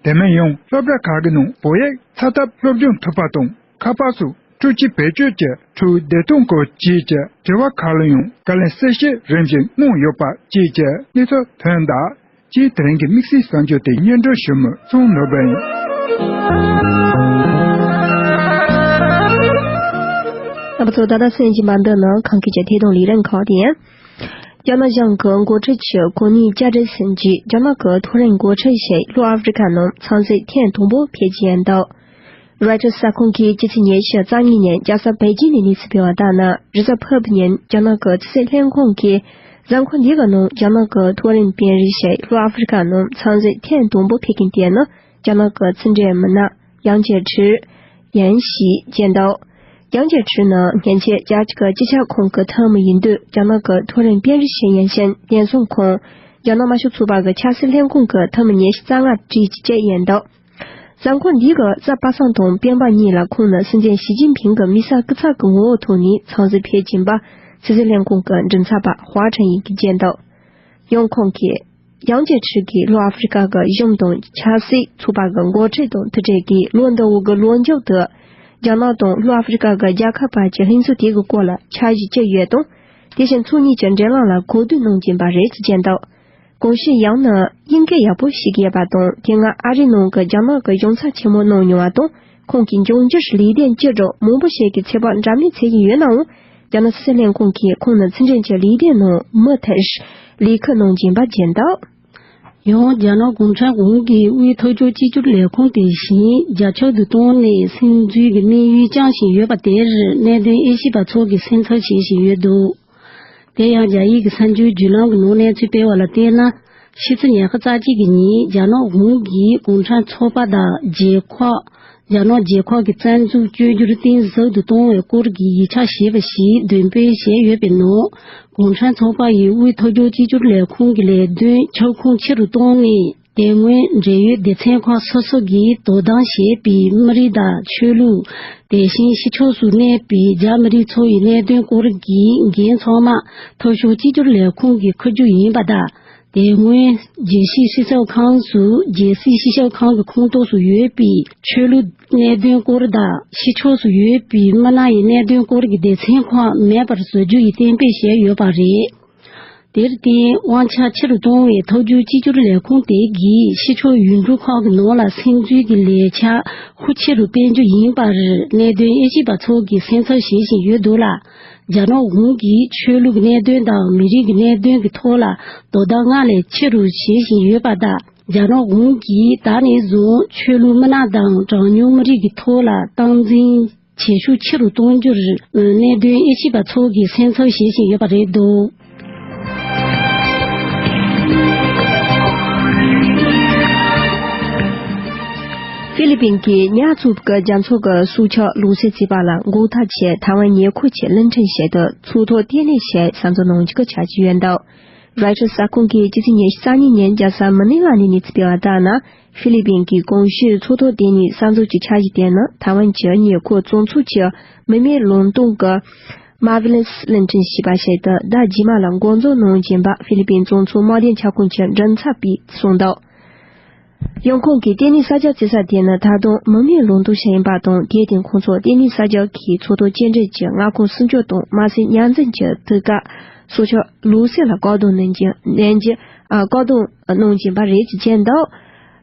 དེ་མིན་ཡང་སློབ་གྲྭ་ཁག་གི་ནང་བོད་ཡིག་ཚ་ཐབས་སློབ་སྦྱོང་ཐུབ་པ་དང་། ཁ་པར་སོགས་འཕྲུལ་ཆས་བེད་སྤྱོད་ཀྱི་འཕྲུལ་བདེ་ཐང་སྐོར་བཅས་ཀྱི་དྲི་བ་ཁག་ལ་ཡང་བཀའ་ལན་གསལ་བཤད་རིམ་བཞིན་གནང་ཡོད་པ་བཅས་ཀྱི་གནས་ཚུལ་ཐོན་གདའ། ཅེས་དེ་རིང་གི་དམིགས་བསལ་གསར་འགྱུར་དེ་སྙན་སྒྲོན་ཞུ་མི་ཚོང་ནོར་བུ་ཡིན། རྣམ་པ་ཚོ་ད་ལྟ་གསན་བཞིན་པ་འདི་ནི་ཁམས་སྐད་ཀྱི་ཐད་གཏོང་ལས་རིམ་ཁག་དེ་ཡིན། རྒྱ་ནག་གཞུང་གི་འགོ་ཁྲིད་ཀྱི་གོ་གནས་བསྐྱར་ཟློས་ཟིན་རྗེས། རྒྱ་ནག་གི་མཐོ་རིམ་འགོ་ཁྲིད་ཞིག་ལྷོ་ཨ་ཧྥེ་རི་ཁ་ནང་ཚང་གཟིགས་ཐེངས་དང་པོ་ཕེབས་ཀྱི་ཡིན་འདུག་རོའི་ཊར་གསར་ཁང་གིས་སྤྱི་ཚེས་ཉེར་བཞི་རྩ་གཉིས་ཉིན་རྒྱལ་ས་པེ་ཅིང་ནས་གནས་ཚུལ་སྤེལ་བ་ལྟར་ན། རེས་གཟའ་ཕུར་བུ་ཉིན་རྒྱ་ནག་གི་ཕྱི་སྲིད་ལྷན་ཁང་གིས་གཟའ་འཁོར་འདིའི་ནང་རྒྱ་ནག་གི་མཐོ་རིམ་དཔོན་རིགས་ཤིག་ལྷོ་ཨ་ཧྥེ་རི་ཁ་ནང་ཚང་གཟིགས་ཐེངས་དང་པོ་ཕེབས་མཁན་དེ་ནི། རྒྱ་ནག་གི་ཕྱི་འབྲེལ་མི་སྣ་ཡང་ཅེ་ཁྲི། ཡན་ཞི་ཅེས་འདུག་ཡང་ཅེ་ཁྲི་ནི་སྔོན་ཆད་རྒྱལ་སྤྱི་གི་སྤྱི་ཁྱབ་ཁང་གི་འཐུས་མི་ཡིན་དུས། རྒྱ་ནག་གི་མཐོ་རིམ་དཔོན་རིགས་ཤིག་ཡིན་ཕྱིན། དེང་སང་ཁོང་རྒྱ་ནག་དམར་ཤོག་ཚོགས་པ་གི་ཆབ་སྲིད་ལྷན་ཁང་གི་འཐུས་མི་ཉི་ཤུ་རྩ་ལྔ་བྲིས་ཀྱི་ཡིན་འདུག་གཟའ་འཁོར་འདིའི་གཟའ་པ་སངས་དང་སྤེན་པ་གཉིས་ལ་ཁོང་ནི་སྲིད་འཛིན་ཞི་ཅིན་ཕིང་གི་མི་སེར་སྐུ་ཚབ་ཀྱི་ངོ་བོའི་ཐོག་ནས་ཚང་གཟིགས་ཕེབས་ཀྱིན་པ་ཕྱི་སྲིད་ལྷན་ཁང་གི་མགྲིན་ཚབ་པ་ཧྭ་ཁྲིན་ཡིག་གིས་བརྗོད་འདུག་ཡང་ཁོང་གིས། ཡང་ཅེ་ཁྲི་གིས་ལྷོ་ཨ་ཧྥེ་རི་ཁ་གི་གཞུང་དང་ཆབ་སྲིད་ཚོགས་པ་གི་འགོ་ཁྲིད་དང་ཐུག་འཕྲད་ཀྱིས། ལོ་འདི་འུ་གི་ལོ་མཇུག་ཏུ་རྒྱ་ནག་དང་ལྷོ་ཨ་ཧྥེ་རི་ཁ་གི་རྒྱལ་ཁབ་བར་གྱི་ལྷན་ཚོགས་དེ་གི་སྐོར་ལ་འཆར་གཞི་བཅས་ཡོད་དང་། དེ་བཞིན་ཕྱོགས་གཉིས་ཀྱི་འབྲེལ་ལམ་ལ་གོ་བསྡུར་གནང་གིན་པ་རེད་ཅེས་བརྗོད་འདུག་གོང་ཞུས་ཡང་ནི་དབྱིན་སྐད་ཡག་པོ་ཤེས་ཀྱི་ཡོད་པ་དང་། དེ་སྔ་ཨ་རིའི་ནང་གི་རྒྱ་ནག་གི་གཞུང་ཚབ་ཆེན་མོ་གནང་མྱོང་བ་དང་། ཁོང་གིས་འབྱུང་འགྱུར་ལས་དོན་བཅུ་དྲུག་མང་པོ་ཞིག་གི་ཚོད་དཔག་འདྲ་མིན་བྱེད་ཀྱི་ཡོད་ནའང་། རྒྱ་ནག་སྲིད་བྱུས་ལས་ཁུངས་ཀྱིས་ཁོང་ནི་ཕྱི་འབྲེལ་གྱི་ལས་དོན་ནང་མུ་མཐུད་ལས་ཀ་གནང་བཞིན་པ་བརྗོད་འདུག། ཡང་རྒྱ་ནག་གུང་ཁྲན་དབང་གིས་དབུས་མཐོ་སྦྱོང་གཅིག་གྱུར་ལས་ཁུངས་དེ་བཞིན་རྒྱ་ཁྱབ་ཏུ་བཏང་ནས་སིམ་འཛུལ་གྱི་དམིགས་ཡུལ་བཅངས་བཞིན་ཡོད་པ་དེར་གནད་དོན་དབྱེ་ཞིབ་པ་ཚོ་གིས་སེམས་འཚབ་བྱེད་བཞིན་ཡོད་འདུག། དེ་ཡང་རྒྱ་ཡིག་གི་གསར་འགྱུར་བརྒྱུད་ལམ་གྱི་ནང་གནས་ཚུལ་སྤེལ་བ་ལ་བལྟས་ན། ཕྱི་ཚེས་ཉི་ཤུ་རྩ་གཅིག་གི་ཉིན་རྒྱ་ནག་གཞུང་གིས་གུང་ཁྲན་ཚོགས་པ་དང་རྒྱལ་ཁབ། རྒྱ་ནག་རྒྱལ་ཁབ་ཀྱི་རྩ་འཛུགས་བཅོས་བསྒྱུར་གཏིང་ཟབ་ཏུ་གཏོང་བའི་སྐོར་གྱི་ཡིག་ཆ་ཞེས་པ་ཞིག་འདོན་སྤེལ་བྱས་ཡོད་པའི་ནང་། གུང་ཁྲན་ཚོགས་པ་ཡི་དབུས་མཐོ་སྦྱོང་གཅིག་གྱུར་ལས་ཁུངས་ཀྱི་ལས་དོན་ཁྱབ་ཁོངས་ཆེ་རུ་བཏང་ནས། དེ་སྔོན་འབྲེལ་ཡོད་སྡེ་ཚན་ཁག་སོ་སོ་གིས་དོ་དམ་བྱེད་པའི་མི་རིགས་དང་ཆོས་ལུགས། དེ་བཞིན་ཕྱི་ཕྱོགས་སུ་གནས་པའི་རྒྱ་མི་རིགས་ཚོ་ཡི་གནད་དོན་སྐོར་གྱི་འགན་ཚང་མ་མཐོ་སྦྱོང་གཅིག་གྱུར་ལས་ཁུངས་ཀྱིས་འཁུར་རྒྱུ་ཡིན་པ་དང་། དེ་སྔོན་རྒྱལ་སྤྱིའི་སྤྱི་ཁྱབ་ཁང་སུ་རྒྱལ་སྲིད་སྤྱི་ཁྱབ་ཁང་གི་ཁོངས་གཏོགས་སུ་ཡོད་པའི་ཆོས་ལུགས་གནད་དོན་སྐོར་དང་ཕྱི་ཕྱོགས་སུ་ཡོད་པའི་མི་སྣ་ཡི་གནད་དོན་སྐོར་གྱི་སྡེ་ཚན་ཁག་མེད་པར་བཟོ་རྒྱུ་ཡི་གཏན་འབེབས་བྱས་ཡོད་པ་རེད། དེར་བརྟེན་དབང་ཆ་ཆེ་རུ་གཏོང་བའི་མཐོ་སྦྱོང་གཅིག་གྱུར་ལས་ཁུངས་དེ་གིས་ཕྱི་ཕྱོགས་ཡུལ་གྲུ་ཁག་གི་ནང་ལ་སིམ་འཛུལ་གྱི་ལས་འཆར་ཤུགས་ཆེ་རུ་སྤེལ་རྒྱུ་ཡིན་པར་གནད་དོན་དབྱེ་ཞིབ་པ་ཚོ་གིས་སེམས་འཚབ་བྱེད་བཞིན་ཡོད་འདུག་ལ། རྒྱ་ནག་གཞུང་གིས་ཆོས་ལུགས་གནད་དོན་དང་མི་རིགས་ཀྱི་གནད་དོན་གྱི་ཐོག་ལ་དོ་དམ་སྔར་ལས་ཆེ་རུ་བྱེད་བཞིན་ཡོད་པ་དང་། རྒྱ་ནག་གཞུང་གིས་ད་ནས་བཟུང་ཆོས་ལུགས་མི་སྣ་དང་གྲངས་ཉུང་མི་རིགས་ཀྱི་ཐོག་ལ་སྟངས་འཛིན་བྱེད་ཤུགས་ཆེ་རུ་གཏོང་རྒྱུར་གནད་དོན་དབྱེ་ཞིབ་པ་ཚོ་གིས་སེམས་འཚབ་བྱེད་བཞིན་ཡོད་པ་རེད་འདུག། ཧྥི་ལི་པིན་གྱིས་ཉ་ཚུབ་ཀྱི་རྒྱ་མཚོ་གི་སྲོག་ཆགས་ལུག་རྫི་རྩིས་པ་ལ་འགོག་ཐབས་ཆེད་ཐའེ་ཝན་ཉེ་འཁོར་ཆེད་གླིང་ཕྲན་ཞིག་ཏུ་ཚོགས་ཐོག་ལྟེ་གནས་ཆེད་གསར་འཛུགས་གནང་རྒྱུ་ཆགས་ཀྱི་ཡོད་འདུག། རོའི་ཊར་གསར་ཁང་གིས་སྤྱི་ཚེས་ཉི་ཤུ་རྩ་གཉིས་ཉིན་རྒྱལ་ས་མ་ནི་ལ་ནས་གནས་ཚུལ་སྤེལ་བ་ལྟར་ན། ཧྥི་ལི་པིན་གྱི་གོང་ཞུས་ཚོགས་ཐོག་དེ་ཉིད་གསར་འཛུགས་ཀྱི་འཆར་གཞི་དེ་ནི་ཐའེ་ཝན་གྱི་ཉེ་འཁོར་བཙོང་ཚོགས་ཀྱི་མི་མེད་ལུང་སྟོང་གི་Marvelous གླིང་ཕྲན་ཞེས་པ་ཞིག་ཏུ་ཟླ་རྗེས་མ་ལ་འགོ་འཛུགས་གནང་བཞིན་པ་ཧྥི་ལི་པིན་བཙོང་ཚོགས་དམག་སྡེ་ཁྱབ་ཁོངས་ཀྱི་མགྲིན་ཚབ་པས་གསུངས་འདུག། ཡང་ཁོང་གིས་ལྟེ་གནས་གསར་རྒྱག་བྱེད་ས་དེ་ནི་ད་དུང་མི་མེད་ལུང་སྟོང་ཞིག་ཡིན་པ་དང་། དེར་བརྟེན་ཁོང་ཚོ་ལྟེ་གནས་གསར་རྒྱག་གི་ཚོགས་ཐོག་སྐྱེལ་འདྲེན་གྱི་མངའ་ཁོངས་སྲུང་སྐྱོབ་དང་དམག་སའི་ཉར་འཛིན་གྱི་དུས་སྐབས་སྲོག་ཆགས་ལུག་རྫི་ལ་བཀག་སྡོམ་གནང་རྒྱུ་གནང་རྒྱུ་ཨ། བཀག་སྡོམ་གནང་བཞིན་པ་རེད་ཅེས་བརྗོད་འདུག།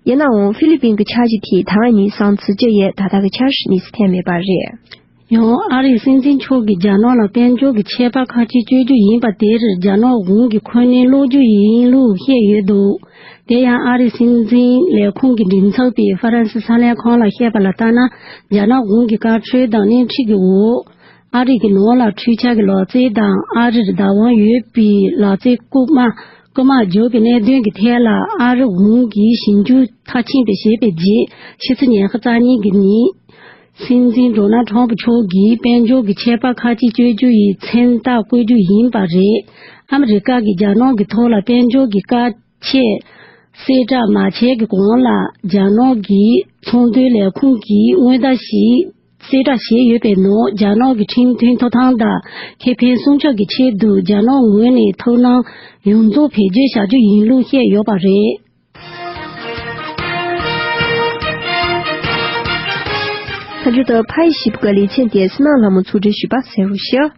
ཡིན་ནའང་ཧྥི་ལི་པིན་གྱི་འཆར་གཞི་དེས་ཐའེ་ཝན་ནས་བསང་ཚུགས་རྒྱུ་ཡི་ད་ལྟ་གི་འཆར་གཞི་གནས་སུ་ཐོན་མེད་པ་རེད། ཡང་ཨ་རིའི་སྲིད་འཛིན་མཆོག་གིས་རྒྱ་ནག་ལ་དཔལ་འབྱོར་གྱི་ཆད་པ་ཁག་ཅིག་གཅོད་རྒྱུ་ཡིན་པ་དེར་རྒྱ་ནག་གཞུང་གིས་ཁོ་ནའི་བློ་འགྱོད་ཡིན་ལུགས་བཤད་ཡོད་འདུག། དེ་ཡང་ཨ་རིའི་སྲིད་འཛིན་ལས་ཁུངས་ཀྱི་མགྲིན་ཚབ་པས་ཧྥ་རན་སི་གསར་ལས་ཁང་ལ་བཤད་པ་ལ་ལྟར་ན། རྒྱ་ནག་གཞུང་གི་བཀའ་འཁྲོལ་དང་སྣེ་ཁྲིད་ཀྱི་འོག་ཨ་རི་གི་ནང་ལ་འཕྲུལ་ཆས་ཀྱི་ལག་རྩལ་དང་ཨ་རིར་བདག་དབང་ཡོད་པའི་ལག་རྩལ་རྐུ་མ་རྐུ་མ་རྒྱག་པའི་གནད་དོན་གྱི་ཐད་ལ་ཨ་རི་གཞུང་གིས་ཞིབ་འཇུག་མཐར་ཕྱིན་པ་བྱས་པའི་རྗེས། ཕྱི་ཚེས་ཉི་ཤུ་རྩ་གཉིས་ཀྱི་ཉིན། སྲིད་འཛིན་ཌོ་ནལ་ཊམ་པ་མཆོག་གིས་དཔལ་འབྱོར་གྱི་ཆད་པ་ཁག་ཅིག་གཅོད་རྒྱུ་ཡི་མཚན་རྟགས་བཀོད་རྒྱུ་ཡིན་པ་རེད། ཨ་མི་རི་ཀ་གིས་རྒྱ་ནག་གི་ཐོག་ལ་དཔལ་འབྱོར་གྱི་བཀག་ཆད་གསལ་བསྒྲགས་མ་བྱས་ཀྱི་གོང་ལ། རྒྱ་ནག་གི་ཚོང་དོན་ལས་ཁུངས་ཀྱིས་སྔོན་བརྡ་ཞིག་གསལ་བསྒྲགས་བྱས་ཡོད་པའི་ནང་། རྒྱ་ནག་གི་ཁྲིམས་མཐུན་ཐོབ་ཐང་དང་ཁེ་ཕན་སྲུང་སྐྱོབ་ཀྱི་ཆེད་དུ་རྒྱ་ནག་ངོས་ནས་ཐུགས་སྣང་ཡོངས་རྫོགས་བེད་སྤྱོད་བྱ་རྒྱུ་ཡིན་ལུགས་བཤད་ཡོད་པ་རེད། མཐའ་མཇུག་ཏུ་ཕ་ཡི་ཞིབ་ཀྱི་ལེ་ཚན་དེ་བསོད་ནམས་ལྷ་མོ་ཚུགས་སྒྲིག་ཞུས་པ་གསན་རོགས་ཞུ།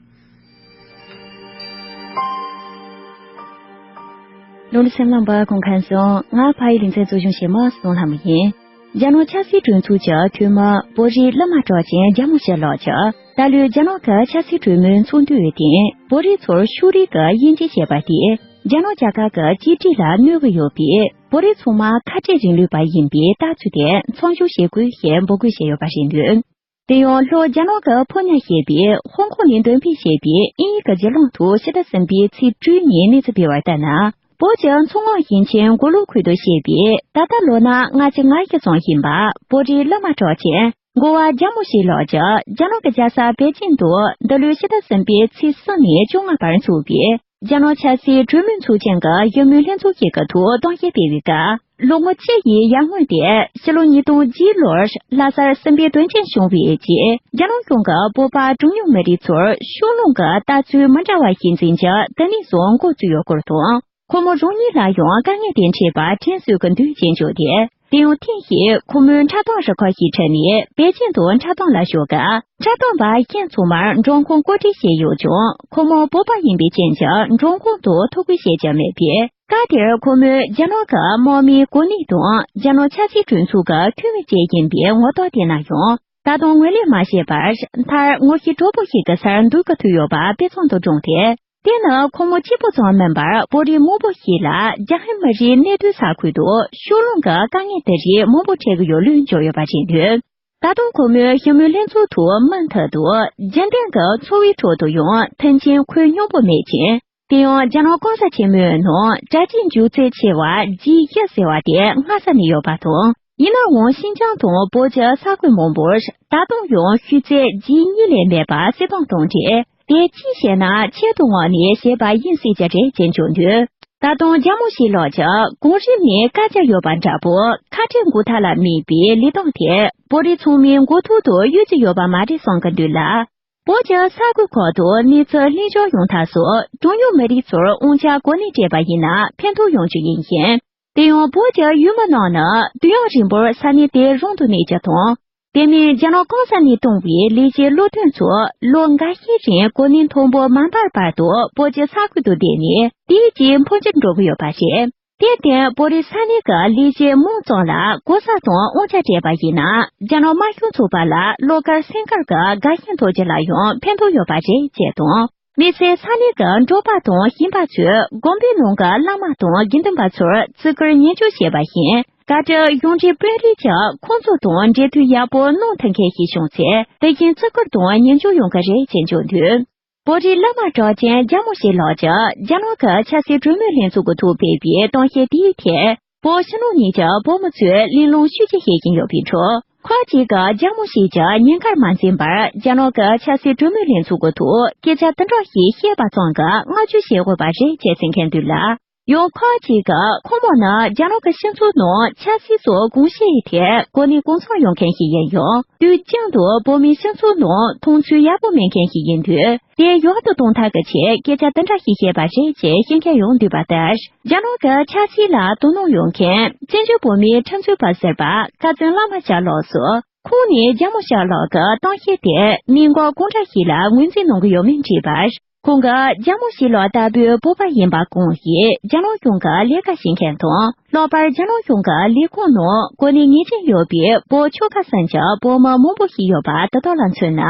ལོ་ལོ་སེམས་ལངས་པ་ཁོང་ཁན་སོང་། ང་ཕ་ཡི་ལེ་ཚན་གཙོ་སྐྱོང་བྱེད་མ་བསོད་ནམས་ལྷ་མོ་ཡིན། རྒྱ་ནག་ཆབ་སྲིད་གྲོས་ཚོགས་ཀྱི་འཐུས་མི་བོད་རིགས་གླུ་མ་གྲགས་ཅན་རྒྱ་མོ་ཞིག་ལགས་ཀྱིས། ད་ལོའི་རྒྱ་ནག་གི་ཆབ་སྲིད་གྲོས་མོལ་ཚོགས་འདུའི་སྟེང་བོད་རིགས་ཚོར་ཕྱོགས་རིས་ཀྱི་དབྱེ་འབྱེད་བྱས་པ་དེས་རྒྱ་ནག་རྒྱལ་ཁབ་ཀྱི་གཅིག་སྒྲིལ་ལ་གནོད་ཀྱི་ཡོད་པས། བོད་རིགས་ཚང་མ་ཁ་བྲལ་རིང་ལུགས་པ་ཡིན་པའི་ལྟ་ཚུལ་དེ་མཚམས་འཇོག་བྱེད་དགོས་ཞེས་འབོད་སྐུལ་བྱས་ཡོད་པ་རེད་འདུག། དེ་ཡང་ལྷོ་རྒྱ་ནག་གི་ཕོ་ཉ་ཞེས་པས་ཧོང་ཀོང་ནས་འདོན་སྤེལ་བྱས་པའི་དབྱིན་ཡིག་གི་བརྒྱུད་ལམ་དུ་ཕྱི་ཟླ་གསུམ་པའི་ཚེས་དྲུག་ཉིན་གནས་ཚུལ་སྤེལ་བ་ལྟར་ན། བོད་ཀྱི་མཚོ་སྔོན་ཞིང་ཆེན་མགོ་ལོག་ཁུལ་དུ་སྐྱེས་པའི་ད་ལྟ་ལོ་ན་ལྔ་བཅུ་ང་བཞི་ཙམ་ཡིན་པ་བོད་རིགས་གླུ་མ་གྲགས་ཅན་འགོ་བ་རྒྱ་མོ་ཞིག་ལགས་ཀྱིས་རྒྱ་ནག་གི་རྒྱལ་ས་པེ་ཅིང་དུ་འདི་ལོའི་ཕྱི་ཟླ་གསུམ་པའི་ཚེས་གསུམ་ནས་བཅོ་ལྔ་བར་འཚོགས་པའི་རྒྱ་ནག་ཆབ་སྲིད་གྲོས་མོལ་ཚོགས་ཆེན་གྱི་ཞི་མོལ་ལྷན་ཚོགས་ཤིག་གི་ཐོག་གཏམ་བཤད་སྤེལ་བའི་སྐབས། ལོ་ངོ་བཅུ་ཡི་ཡར་སྔོན་ཏེ་ཕྱི་ལོ་ཉིས་སྟོང་བརྒྱད་ལོར་ལྷ་སར་སྲིད་དོན་ཅན་བྱུང་བའི་རྗེས། རྒྱ་ནག་གཞུང་གིས་བོད་པ་གྲངས་ཉུང་མི་རིགས་ཚོར་ཕྱོགས་ལྷུང་གི་ལྟ་ཚུལ་མི་འདྲ་བ་ཞིག་འཛིན་རྒྱུ་དེ་ནས་བཟུང་འགོ་བཙུགས་ཡོད་སྐོར་དང་། ཁོ་མོ་རང་ཉིད་ལ་ཡང་དཀའ་ངལ་དེ་འཕྲད་པ་དྲན་གསོས་ཀྱི་འདུག་ཅེས་བརྗོད་དེ། དེ་ཡང་ཐེངས་ཤིག་ཁོ་མོའི་འཁྲབ་སྟོན་རུ་ཁག་ཞིག་ཁྲིད་ནས་པེ་ཅིང་དུ་འཁྲབ་སྟོན་ལ་ཞུགས་སྐབས། འཁྲབ་སྟོན་པ་གཞན་ཚང་མར་མགྲོན་ཁང་བཀོད་སྒྲིག་བྱས་ཡོད་ཀྱང་། ཁོ་མོ་བོད་པ་ཡིན་པའི་རྐྱེན་གྱིས་མགྲོན་ཁང་དུ་ཐོ་འགོད་བྱེད་རྒྱུ་མེད་པས། སྐབས་དེར་ཁོ་མོས་རྒྱ་ནག་གི་དམག་མིའི་གོ་གནས་དང་། རྒྱ་ནག་ཆབ་སྲིད་གྲོས་ཚོགས་ཀྱི་འཐུས་མི་བཅས་ཡིན་པའི་ངོ་རྟགས་བསྟན་ན་ཡང་། ད་དུང་ངོས་ལེན་མ་བྱས་པར། མཐར་ངོ་ཤེས་གྲོགས་པོ་ཞིག་གི་སར་འདུག་གི་ཐུག་ཡོད་པ་དཔེ་མཚོན་དུ་བགྲངས་ཏེ། དེ་ནི་ཁོ་མོ་གཅིག་པུ་ཙམ་མིན་པར། བོད་རིགས་མང་པོ་ཞིག་ལ་རྒྱ་ཧན་མི་རིགས་གནས་སྡོད་ས་ཁུལ་དུ་ཕྱོགས་ལྷུང་གི་དཀའ་ངལ་དེ་རིགས་མང་པོ་འཕྲད་ཀྱི་ཡོད་ལུགས་བརྗོད་ཡོད་པ་རེད་འདུག་ད་དུང་ཁོ་མོས་ཞི་མོལ་ལྷན་ཚོགས་ཐོག་མུ་མཐུད་དུ། རྒྱུན་ལྡན་གྱི་འཚོ་བའི་ཁྲོད་དུ་ཡང་མཐུན་རྐྱེན་ཁོད་སྙོམས་པོ་མེད་ཅིང་། དེ་ཡང་རྒྱ་ནག་གོང་ས་ཆེན་མོའི་ནང་གྲ་སྒྲིག་མགྱོགས་ཚད་ཆེ་བ་ཇི་བཞི་ཟེར་བ་དེ་སྔ་ས་ནས་ཡོད་པ་དང་། ཡིན་ནའང་ཤིན་ཅང་དང་བོད་ཀྱི་ས་ཁུལ་མང་པོར་ད་དུང་ཡང་ཤུལ་ཚད་ཇི་གཉིས་ལས་མེད་པ་སྲིད་དོན་དང་འབྲེལ། དེ་ཅིའི་ཕྱིར་ན་ཆེད་དུ་མངགས་ནས་བྱས་པ་ཡིན་སྲིད་ཀྱི་རེད་ཅེས་བརྗོད་འདུག་ད་དུང་རྒྱ་མོ་ཞིག་ལགས་ཀྱིས་གོང་རིམ་ནས་བཀའ་རྒྱ་ཡོད་པ་འདྲ་པོ། ཁ་བྲལ་མགོ་ཐག་ལ་དམིགས་པའི་ལས་སྟངས་དེ་བོད་རིགས་ཚང་མའི་མགོ་ཐོག་ཏུ་གཡུག་རྒྱུ་ཡོད་པ་མ་རེད་བསམ་གྱི་འདུག་ལ། བོད་ཀྱི་ས་ཁུལ་ཁག་ཏུ་གནས་ཚུལ་ལྷིང་འཇགས་ཡོང་ཐབས་སུ་གྲངས་ཉུང་མི་རིགས་ཚོར་དབང་ཆ་གོ་གནས་སྤྲད་པ་ཡིན་ན་ཕན་ཐོགས་ཡོང་རྒྱུ་ཡིན་ཞིང་། དེ་ཡང་བོད་ཀྱི་ཡུལ་མི་རྣམས་ནི་དུས་ཡུན་རིང་པོར་ས་གནས་དེ་རང་དུ་གནས་རྒྱུ་དང་། དེ་མིན་རྒྱ་ནག་གོང་ས་ནས་བཏང་བའི་ལས་བྱེད་བློ་མཐུན་ཚོ་ལོ་འགའ་ཤས་རིང་གོ་གནས་མཐོན་པོ་མ་འཕར་བར་དུ་བོད་ཀྱི་ས་ཁུལ་དུ་བསྡད་ནས་དེའི་རྗེས་འཕོ་འགྱུར་འགྲོ་གི་ཡོད་པ་རེད། དེར་བརྟེན་བོད་རིགས་ས་གནས་ཀྱི་ལས་བྱེད་མང་ཙམ་ལ་གོ་ས་དང་དབང་ཆ་སྤྲད་པ་ཡིན་ན་རྒྱ་ནག་དམར་ཤོག་ཚོགས་པ་ལ་བློ་དཀར་སེམས་དཀར་གྱི་དགའ་ཞེན་ཐོབ་རྒྱུ་ལ་ཡང་ཕན་ཐོགས་ཡོད་པ་རེད་ཅེས་དང་། མི་ཚེ་ས་གནས་ཀྱི་འབྲོག་པ་དང་ཞིང་པ་ཚོས་དགོན་པའི་ནང་གི་བླ་མ་དང་དགེ་འདུན་པ་ཚོར་བརྩི་བཀུར་ཉེས་འགྱུར་བྱས་པ་བཞིན། བཀའ་ཁྲི་གཞུང་འབྲེལ་དཔོན་རིགས་ཀྱིས་ཁོང་ཚོ་དང་འབྲེལ་མཐུད་ཡག་པོ་གནང་ཐུབ་མཁན་ཞིག་བྱུང་ཚེ་དེ་བཞིན་བརྩི་བཀུར་དང་ཉེས་འགྱུར་ཡོང་གི་རེད་ཅེས་བརྗོད་འདུག་བོད་རིགས་བླ་མ་གྲགས་ཅན་རྒྱ་མོ་ཞིག་ལགས་ཀྱིས་རྒྱ་ནག་གི་ཆབ་སྲིད་གྲོས་མོལ་ལྷན་ཚོགས་ཀྱི་ཐོག་སྤེལ་བའི་གཏམ་བཤད་དེའི་ཐད། བོད་ཕྱི་ནང་གཉིས་ཀྱི་བོད་མི་ཚོས་གླེང་སློང་ཤུགས་ཆེ་བྱེད་བཞིན་ཡོད་པའི་ཁྲོད། ཁག་ཅིག་གིས་རྒྱ་མོ་ཞིག་གིས་ཉེན་ཁར་མ་འཛེམས་པར་རྒྱ་ནག་གི་ཆབ་སྲིད་གྲོས་མོལ་ལྷན་ཚོགས་ཀྱི་ཐོག་སྐད་ཆ་དེ་འདྲ་ཞིག་བཤད་པ་ཙམ་གྱིས་བསྔགས་བརྗོད་བྱེད་དགོས་པ་རེད་ཅེས་ཟེར་མཁན་འདུག་ལ། ཡང་ཁག་ཅིག་གིས་ཁོང་མོ་ནི་རྒྱ་ནག་གི་སྤྱི་ཚོགས་ནང་ཆབ་སྲིད་སོགས་གོམས་གཤིས་ཐད་གོ་གནས་གོ་མཚོན་ཡོད་མཁན་ཞིག་ཡིན་ཡང་། དུས་རྒྱུན་དུ་བོད་མིའི་སྤྱི་ཚོགས་ནང་མཐོང་ཚུལ་ཡག་པོ་མེད་མཁན་ཞིག་ཡིན་དུས། དེ་ཡག་ཏུ་གཏོང་ཐབས་ཀྱི་ཆེད་སྐད་ཆ་དེ་འདྲ་ཞིག་བཤད་པ་རེད་ཅེས་བཤད་མཁན་ཡང་འདུག་པ་ལྟར། རྒྱ་ནག་གི་ཆབ་སྲིད་ལ་དོ་སྣང་ཡོད་མཁན་བཙན་བྱོལ་བོད་མིའི་ཁྲིམས་རྩོད་པ་ཟུར་པ་ཁ་ཙན་བླ་མ་ཞབས་ལགས་སུ། ཁོང་ནས་རྒྱ་མོ་ཞབས་ལགས་ཀྱི་གཏམ་བཤད་དེ་གནད་འགག་གང་འདྲ་ཞིག་ལ་ངོས་འཛིན་གནང་གི་ཡོད་མེད་དྲིས་པར། ཁོང་གིས་རྒྱ་མོ་ཞིག་ལགས་ལྟ་བུའི་བོད་པ་ཡིན་པ་གང་ཞིག་རྒྱ་ནག་གཞུང་གི་ལས་ཀ་བྱེད་མཁན་དང་། ལྷག་པར་རྒྱ་ནག་གཞུང་གི་ལས་ཁུངས་ནང་གོ་གནས་ངེས་ཅན་ཡོད་པའི་བོད་ཆོལ་ཁ་གསུམ་གྱི་བོད་མི་མང་པོ་ཞིག་ཡོད་པ་དེ་དག་ལ་མཚོན་ན།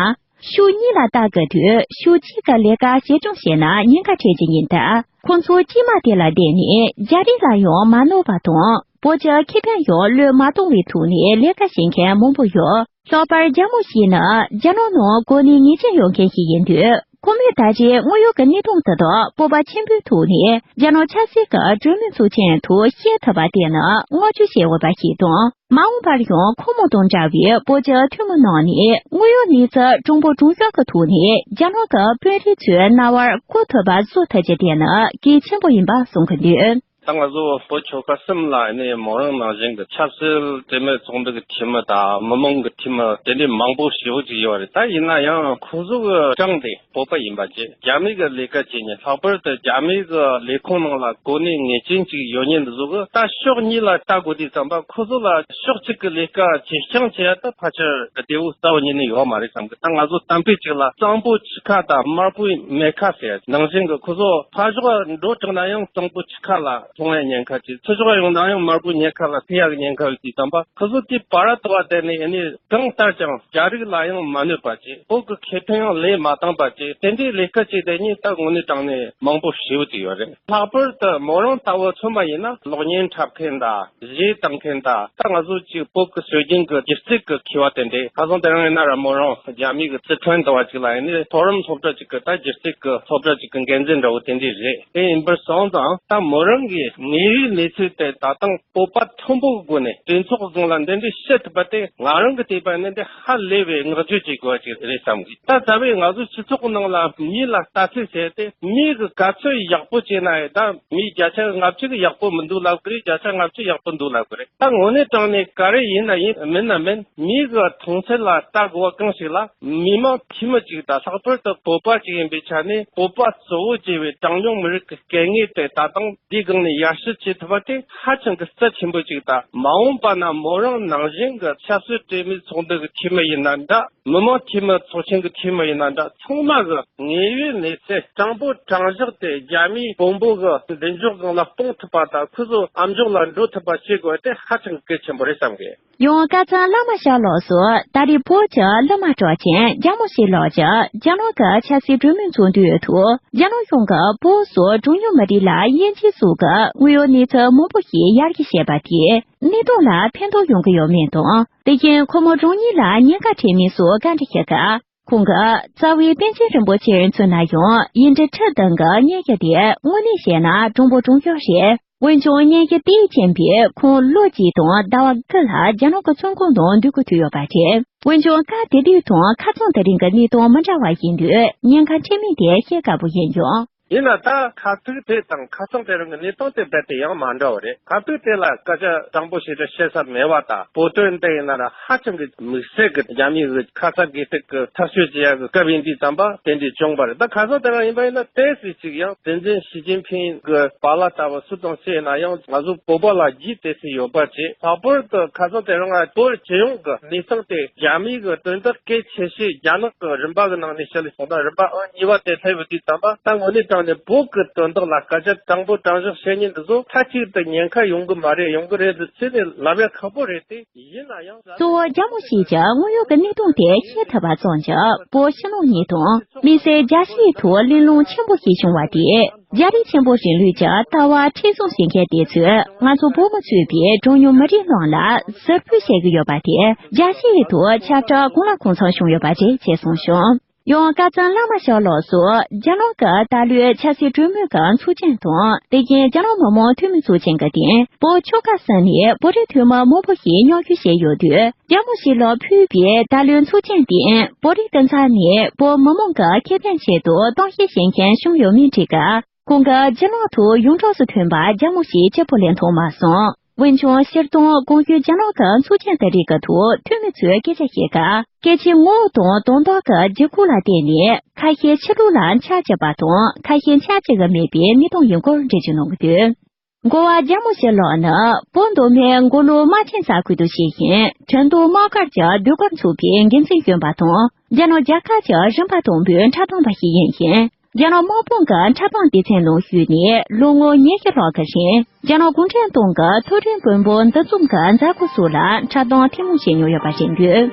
ཕྱོགས་གཉིས་ལ་ལྟ་དགོས་དུས་ཕྱོགས་གཅིག་གི་ལས་ཀ་ཞིབ་སྦྱོང་བྱས་ན་ཉེན་ཁ་འཕྲད་ཀྱི་ཡིན་སྟབས། ཁོང་ཚོ་དཀྱུས་མ་དེ་ལ་བརྟེན་ནས་རྒྱ་རིགས་ལ་ཡང་མ་གནོད་པ་དང་། བོད་ཀྱི་ཁེ་ཕན་ཡང་བློས་མ་གཏོང་བའི་ཐོག་ནས་ལས་ཀ་བྱེད་མཁན་མང་པོ་ཡོད། ལྷག་པར་རྒྱ་མོ་ཞིག་ནི་རྒྱ་ནག་ནང་གོ་གནས་ངེས་ཅན་ཡོད་མཁན་ཞིག་ཡིན་དུས། ཁོ་མོས་ད་རེས་དངོས་ཡོད་ཀྱི་གནས་སྟངས་དེ་དག་སྤོབས་པ་ཆེན་པོའི་ཐོག་ནས་རྒྱ་ནག་ཆབ་སྲིད་ཀྱི་གྲོས་མོལ་ཚོགས་ཆེན་ཐོག་བཤད་ཐུབ་པ་དེ་ནི་བསྔགས་བརྗོད་བྱེད་འོས་པ་ཞིག་དང་། མ་འོངས་པར་ཡང་ཁོང་མོ་དང་འདྲ་བའི་བོད་ཀྱི་འཐུས་མི་རྣམས་ནས་དངོས་ཡོད་གནས་ཚུལ་དྲང་པོ་དྲང་བཞག་གི་ཐོག་ནས་རྒྱ་ནག་གི་དཔོན་རིགས་ཚོའི་རྣ་བར་གོ་ཐུབ་པ་བཟོ་ཐུབ་རྒྱུ་དེ་ནི་གལ་ཆེན་པོ་ཡིན་པ་གསུང་གི་འདུག་ད་ང་ཚོ་བོད་ཆོལ་ཁ་གསུམ་ལ་ནི་མོ་རང་ནང་བཞིན་གྱི་ཆབ་སྲིད་གྲོས་མོལ་ཚོགས་འདུ་གི་འཐུས་མི་དང་མི་མང་གི་འཐུས་མི་དེ་འདྲའི་མང་པོ་ཞེ་པོ་ཅིག་ཡོད་རེད། ད་ཡིན་ན་ཡང་ཁོ་ཚོ་གི་གྲངས་དེ་བོད་པ་ཡིན་པ་བཅས། རྒྱ་མི་གི་ལས་ཀ་བྱེད་མཁན། ལྷག་པར་དུ་རྒྱ་མི་གི་ལས་ཁུངས་ནང་ལ་གོ་གནས་ངེས་ཅན་ཅིག་ཡོད་མཁན་འདི་ཚོ་གི་ད་ཕྱོགས་གཉིས་ལ་ལྟ་དགོས་དུས་ཙམ་པ། ཁོ་ཚོ་ལ་ཕྱོགས་གཅིག་གི་ལས་ཀ་བྱེད་རྐྱང་བྱེད་ཡ་ད་ཕལ་ཆེར་བདེ་བོ་རྩ་བ་ཉིད་ནས་ཡོད་མ་རེད་བསམ་གི། ད་ང་ཚོ་གཏམ་དཔེ་གཅིག་ལ་གཙང་པོ་ཆུ་ཁ་དང་དམར་པོའི་མེ་ཁ་ཟེར་ནང་བཞིན་གི། ཁོ་ཚོ་ཕར་ཕྱོགས་འགྲོ་དྲགས་ན་ཡང་གཙང་པོ་ཆུ་ཁ་ལ་ལྷུང་ཡ་ཉེན་ཁ་ཅིག་ཚུར་ཕྱོགས་ཡོང་ན་ཡང་དམར་པོའི་མེ་ཁ་ལ་ཐུག་ཡ་གི་ཉེན་ཁ་ཡོད་དུས་ཙམ་པ། ཁོ་ཚོ་དེ་བར་དུ་བ་དེ་ནས་ཨ་ནི་གང་ལྟར་ཀྱང་རྒྱ་རིགས་ལ་ཡང་མ་གནོད་པ་བྱས། བོད་ཀྱི་ཁེ་ཕན་ཡང་ལས་མ་བཏང་པ་བྱས། དེ་འདྲའི་ལས་ཀ་བྱས་དེ་ཉིད་ད་དངོས་གནས་དྲང་གནས་མང་པོ་ཞེ་པོ་ཅིག་ཡོད་རེད། ལྷག་པར་དུ་མོ་རང་ལྟ་བུ་མཚོན་པ་ཡིན་ན། གློག་བརྙན་འཁྲབ་མཁན་དང་གཞས་བཏང་མཁན་དང་། ད་ང་ཚོ་ཅིག་བོད་ཀྱི་སྲོལ་རྒྱུན་གྱི་སྒྱུ་རྩལ་གྱི་མཁས་པ་དེ་འདྲས། ཁ་སང་དེ་རིང་ཡིན་ན་ར་མོ་རང་རྒྱ་མི་གི་སི་ཁྲོན་འདྲ་བ་ཅིག་ལ་ཡིན་ནའི་མཐོ་རིམ་སློབ་གྲྭ་ཅིག་གི་ད་སྒྱུ་རྩལ་གྱི་སློབ་གྲྭ་ཅིག་གི་འགན་འཛིན་འདྲ་བོ་དེ་འདྲས་རེད། དེ་ཡིན་པར་སོང་ཙང་ད་མོ་རང་གིས་དངོས་ཡོད་གནས་ཚུལ་དེ་ད་དུང་སྤོབས་པ་མཐོན་པོའི་སྒོ་ནས་གྲོས་ཚོགས་ཟུང་ལ་འདི་འདྲའི་བཤད་ཐུབ་པ་དེ་ང་རང་གི་བལྟས་པ་ནི་འདི་ཧ་ལས་པའི་བསྔགས་བརྗོད་བྱེད་དགོས་པ་ཅིག་རེད་བསམ་གི། ད་རྩ་བའི་ང་ཚོའི་སྤྱི་ཚོགས་ནང་ལ་མི་ལ་ལྟ་ཚུལ་ཟེར་ཏེ། མི་གི་ག་ཚོད་ཡག་པོ་བྱས་ན་ཡང་ད་མི་བརྒྱ་ཆ་ལྔ་བཅུ་གི་ཡག་པོ་མི་འདུག་ལབ་གི་རེད། བརྒྱ་ཆ་ལྔ་བཅུ་ཡག་པོ་འདུག་ལབ་གི་རེད། ད་དངོས་གནས་དྲང་གནས་ག་རེ་ཡིན་ན་ཡིན། མིན་ན་མིན། མི་གི་མཐོང་ཚུལ་ལ་ལྟ་དགོས་པ་གང་ཞིག་ལ། མི་མང་འཐུས་མི་ཅིག་དང་། ལྷག་པར་དུ་བོད་པ་ཅིག་ཡིན་པའི་ཆ་ནས། བོད་པ་གཙོ་བོ་བྱས་པའི་གྲངས་ཉུང་མི་རིགས་ཀྱི་སྐད་ངན་དེ་ད་དུང་འདིའི་སྒང་ནས་ ཡར་ཞུ་བྱེད་ཐུབ་པ་དེ་ཧ་ཅང་གི་རྩ་ཆེན་པོ་ཅིག་དང་། མ་འོངས་པ་ན་མོ་རང་ནང་བཞིན་གྱི་ཆབ་སྲིད་གྲོས་མོལ་ཚོགས་འདུ་གི་འཐུས་མི་ཡིན་ན་འདྲ། མི་མང་འཐུས་མི་ཚོགས་ཆེན་གྱི་འཐུས་མི་ཡིན་ན་འདྲ། ཚང་མ་གི་དངོས་ཡོད་གནས་ཚུལ་དྲང་པོ་དྲང་བཞག་དེ་རྒྱ་མིའི་དཔོན་པོ་གི་མདུན་ཅོག་སྒང་ལ་གཏོང་ཐུབ་པ་དང་། ཁོ་ཚོ་ཨམ་ཅོག་ལ་འགྲོ་ཐུབ་པ་བྱེད་དགོས་དེ་ཧ་ཅང་གལ་ཆེན་པོ་རེད་བསམ་གི། ཡང་སྐལ་བཟང་བླ་མ་ཤར་ལགས་སུ་ད་རེས་བོད་ཀྱི་བླ་མ་གྲགས་ཅན་རྒྱ་མོ་ཞིག་ལགས་ཀྱིས་རྒྱ་ནག་གི་ཆབ་སྲིད་གྲོས་མོལ་ཚོགས་འདུའི་ཐོག་རྒྱ་ནག་གཞུང་གིས་བོད་སོགས་གྲངས་ཉུང་མི་རིགས་ལ་དབྱེ་འབྱེད་སོགས་ཀྱི་དངོས་ཡོད་གནས་ཚུལ་མང་པོ་ཞིག་ཡར་རྒྱས་བྱས་པ་དེས་གནད་དོན་ལ་ཕན་ཐོགས་ཡོང་གི་ཡོད་མེད་དང་། དེ་བཞིན་ཁོ་མོ་རང་ཉིད་ལ་ཉེན་ཁ་འཕྲད་མིན་སོགས་བཀའ་འདྲི་ཞུས་སྐབས། ཁོང་གིས་རྩ་བའི་པཎ་ཆེན་རིན་པོ་ཆེར་མཚོན་ན་ཡང་། ཡིན་གྲི་ཁྲི་སྟེང་གི་སྙན་ཞུ་དེ་དངོས་གནས་བཤད་ན་དྲང་པོ་དྲང་བཞག་རེད། འོན་ཀྱང་སྙན་ཞུ་དེའི་རྐྱེན་པས་ཁོང་ལོ་གཅིག་དང་ཟླ་བ་དགུ་ལྷག་རྒྱ་ནག་གི་བཙོན་ཁང་ནང་སྡོད་དགོས་ཐུག་ཡོད་པ་རེད། འོན་ཀྱང་སྐབས་དེ་དུས་དང་ཁ་སང་དེ་རིང་གི་གནས་སྟངས་མི་འདྲ་བ་ཡིན་དུས་ཉེན་ཁ་འཕྲད་མིན་དེ་བཤད་དཀའ་པོ་ཡིན་ཀྱང་། ཡིན་ན་ད་ཁ་ཐུག་དེ་དང་ཁ་སང་དེ་རིང་གི་གནས་སྟངས་དེ་རྦད་དེ་ཡང་མ་འདྲ་བ་རེད། ཁ་ཐུག་དེ་ལ་སྐད་ཆ་དྲང་པོ་ཞེ་དྲག་བཤད་ས་མེད་པ་དང་། བོད་དོན་འདི་ཡིན་ན་ར་ཧ་ཅང་གི་དམིགས་བསལ་གྱི་རྒྱ་མིའི་གི་ཁ་ཚ་དགོས་གཏུག་གི་ཐག་གཅོད་བྱེད་ཡག་གི་སྐབས་ཡིན་དུས་ཙམ་པ་དེ་འདྲ་བྱུང་བ་རེད། ད་ཁ་སང་དེ་རིང་ཡིན་པ་ཡིན་ན་ཏོག་ཙམ་ཅིག་ཡང་སྲིད་འཛིན་ཞི་ཅིན་ཕིང་གི་པཱ་ལགས་ལྟ་བུ་སུ་དང་སུ་ཡིན་ན་ཡང་ང་ཚོ་བོད་པ་ལ་རྒྱུས་ཏོག་ཙམ་ཡོད་པ་བྱས། ལྷག་པར་དུ་ཁ་སང་དེ་རིང་ང་བོད་སྤྱི་ཡོངས་ཀྱི་གནས་སྟངས་དེ་རྒྱ་མིའི་གི་དོན་དག་གལ་ཆེ་ཤོས་རྒྱ་ནག་གི་རིམ་པ་གི་ནང་ནས་བཤད་ལས་སོང་ན་རིམ་པ་ཨང་གཉིས་པ་དེ་སླེབས་ཡོད་དུས་ཙམ་པ། ད་དངོས་གནས་དྲང་གནས་བོད་ཀྱི་དོན་དག་ལ་སྐད་ཆ་དྲང་པོ་དྲང་བཞག་བཤད་མཁན་འདི་ཚོ་མཐའ་གཅིག་ཏུ་ཉེན་ཁ་ཡོང་གི་མ་རེད། ཡོང་གི་རེད་ཟེར་ནས་ལབ་ཡ་ཁག་པོ་རེད་དེ། ཡིན་ན་ཡང་གཙོ་བོ་རྒྱ་མོ་ཞིག་གིས་དངོས་ཡོད་ཀྱི་གནད་དོན་དེ་ཤེས་ཐུབ་པ་ཙམ་གྱིས་བོད་ཕྱི་ནང་གཉིས་དང་། དམིགས་བསལ་རྒྱལ་སྤྱིའི་ཐོག་གླེང་སློང་ཆེན་པོ་ཞིག་བྱུང་བ་དེས། རྒྱ་རིགས་ཆེན་པོ་རིང་ལུགས་ཀྱི་ལྟ་བ་མཁྲེགས་བཟུང་བྱེད་མཁན་དེ་ཚོས་ང་ཚོ་བོད་མི་གཙོས་པའི་གྲངས་ཉུང་མི་རིགས་རྣམས་ལ་ཟུར་ཕུད་བྱེད་ཀྱི་ཡོད་པ་དེས་རྒྱལ་སྤྱིའི་ཐོག་ཁྱབ་བསྒྲགས་གང་ལ་གང་འཚམ་བྱུང་ཡོད་པ་རེད་ཅེས་གསུངས་བྱུང་། ཡང་སྐལ་བཟང་བླ་མ་ཤར་ལགས་སུ་རྒྱ་ནག་གི་ད་ལོའི་ཆབ་སྲིད་གྲོས་མོལ་གྱི་ཚོགས་ཆེན་དང་། དེ་བཞིན་རྒྱ་ནག་མི་མང་འཐུས་མི་ཚོགས་ཆེན་གྱི་སྟེང་བོད་ཆོལ་ཁ་གསུམ་ནས་བོད་རིགས་འཐུས་མི་མང་པོ་ཞིག་མཉམ་ཞུགས་བྱས་ཡོད་དུས། རྒྱ་མོ་ཞིག་ལ་ཕུལ་བའི་ད་ལོའི་ཚོགས་ཆེན་སྟེང་བོད་རིགས་སྐུ་ཚབ་ནས་བོད་མི་མང་གི་ཁེ་ཕན་ཆེད་དུ་གཏམ་བཤད་བྱེད་མཁན་བྱུང་ཡོད་མིན་དྲིས་སྐབས། ཁོང་གིས་རྒྱ་ནག་ཐོག་ཡོངས་གྲགས་སུ་ཐོན་པ་རྒྱ་མོ་ཞིག་གཅིག་པོ་ལས་མཐོང་མ་སོང་། འོན་ཀྱང་སྤྱིར་བཏང་གོང་ཞུས་རྒྱ་ནག་གི་ཚོགས་ཆེན་དེ་རིགས་ཀྱི་ཐོག་འཐུས་མི་ཚོས་སྐད་ཆ་བཤད་སྐབས། སྐད་ཆའི་ངོ་བོ་དང་དོན་དག་གི་ལྗིད་ཁོག་ལ་བརྟེན་ནས་ཁ་ཤས་ཕྱི་ལོགས་ལ་ཆ་གཅིག་པ་དང་ཁ་ཤས་ཆ་གཅིག་གི་མེད་པའི་གནས་སྟངས་ཡིན་སྐོར་འགྲེལ་བརྗོད་གནང་གི་འདུག་འགོ་བ་རྒྱ་མོ་ཞིག་ལགས་ནི་བོད་མདོ་སྨད་མགོ་ལོག་རྨ་ཆེན་ས་ཁུལ་དུ་སྐྱེས་ཤིང་། ཁྲིན་ཏུའུ་དམག་སྒར་གྱི་ཟློས་གར་ཚོགས་པའི་འགན་འཛིན་གཞོན་པ་དང་། རྒྱ་ནག་རྒྱལ་ཁབ་ཀྱི་རིམ་པ་དང་པོའི་འཁྲབ་སྟོན་པ་ཞིག་ཡིན་ཞིང་། རྒྱ་ནག་དམག་དཔུང་གི་འཁྲབ་སྟོན་སྡེ་ཚན་ནང་ཞུགས་ནས་ལོ་ངོ་ཉི་ཤུ་ལྷག་གི་རིང་། རྒྱ་ནག་གུང་ཁྲན་ཏང་གི་མཐོ་རིམ་དཔོན་པོ་འདུ་འཛོམས་ཀྱི་མཛད་སྒོ་སོགས་ལ་འཁྲབ་སྟོན་ཐུན་མོང་བྱས་མྱོང་ཡོད་པ་རེད་འདུག་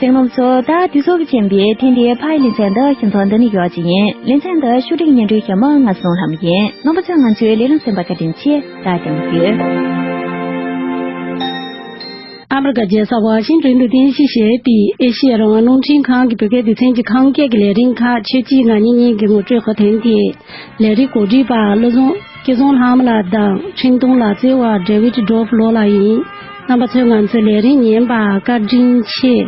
གསན་མཁན་ཚོ། ད་དུས་ཚོད་ཀྱི་རྐྱེན་པས་ཐེངས་འདིའི་ཕ་ཡི་ལེ་ཚན་འདི་ཁྱིམ་ཚང་འདི་ནས་ཡོད་ཀྱི་ཡིན། ལེ་ཚན་འདི་ཕྱོགས་སྒྲིག་སྙན་སྒྲོན་ཞུ་མི་ང་བསོད་ནམས་ཡིན། རྣམ་པ་ཚོས་ང་ཚོའི་ལས་རིམ་གསན་པར་བཀའ་དྲིན་ཆེ། ད་དེང་དུས། ཨ་མི་རི་ཀ་རྒྱལ་ས་ཝ་ཤིང་ཏོན་དུ་རྟེན་གཞི་བྱས་པའི་ཨེ་ཤེ་ཡ་རང་དབང་རླུང་འཕྲིན་ཁང་གི་བོད་སྐད་སྡེ་ཚན་གྱི་ཁམས་སྐད་ཀྱི་ལས་རིམ་ཁག་ཆུ་ཚོད་གཅིག་ང་གཉིས་གཉིས་ཀྱི་ངོ་སྤྲོད་ཁག་ཐེངས་འདིའི་ལས་རིམ་གོ་སྒྲིག་པ་བློ་བཟང་སྐལ་བཟང་ལྷ་མོ་ལགས་དང་འཕྲིན་གཏོང་ལག་རྩལ་བ་ཌེ་ཝིད་ཌོབ་ལོ་ལགས་ཡིན། རྣམ་པ་ཚོས་ང་ཚོའི་ལས་རིམ་ཉན་པར་བཀའ་དྲིན་ཆེ།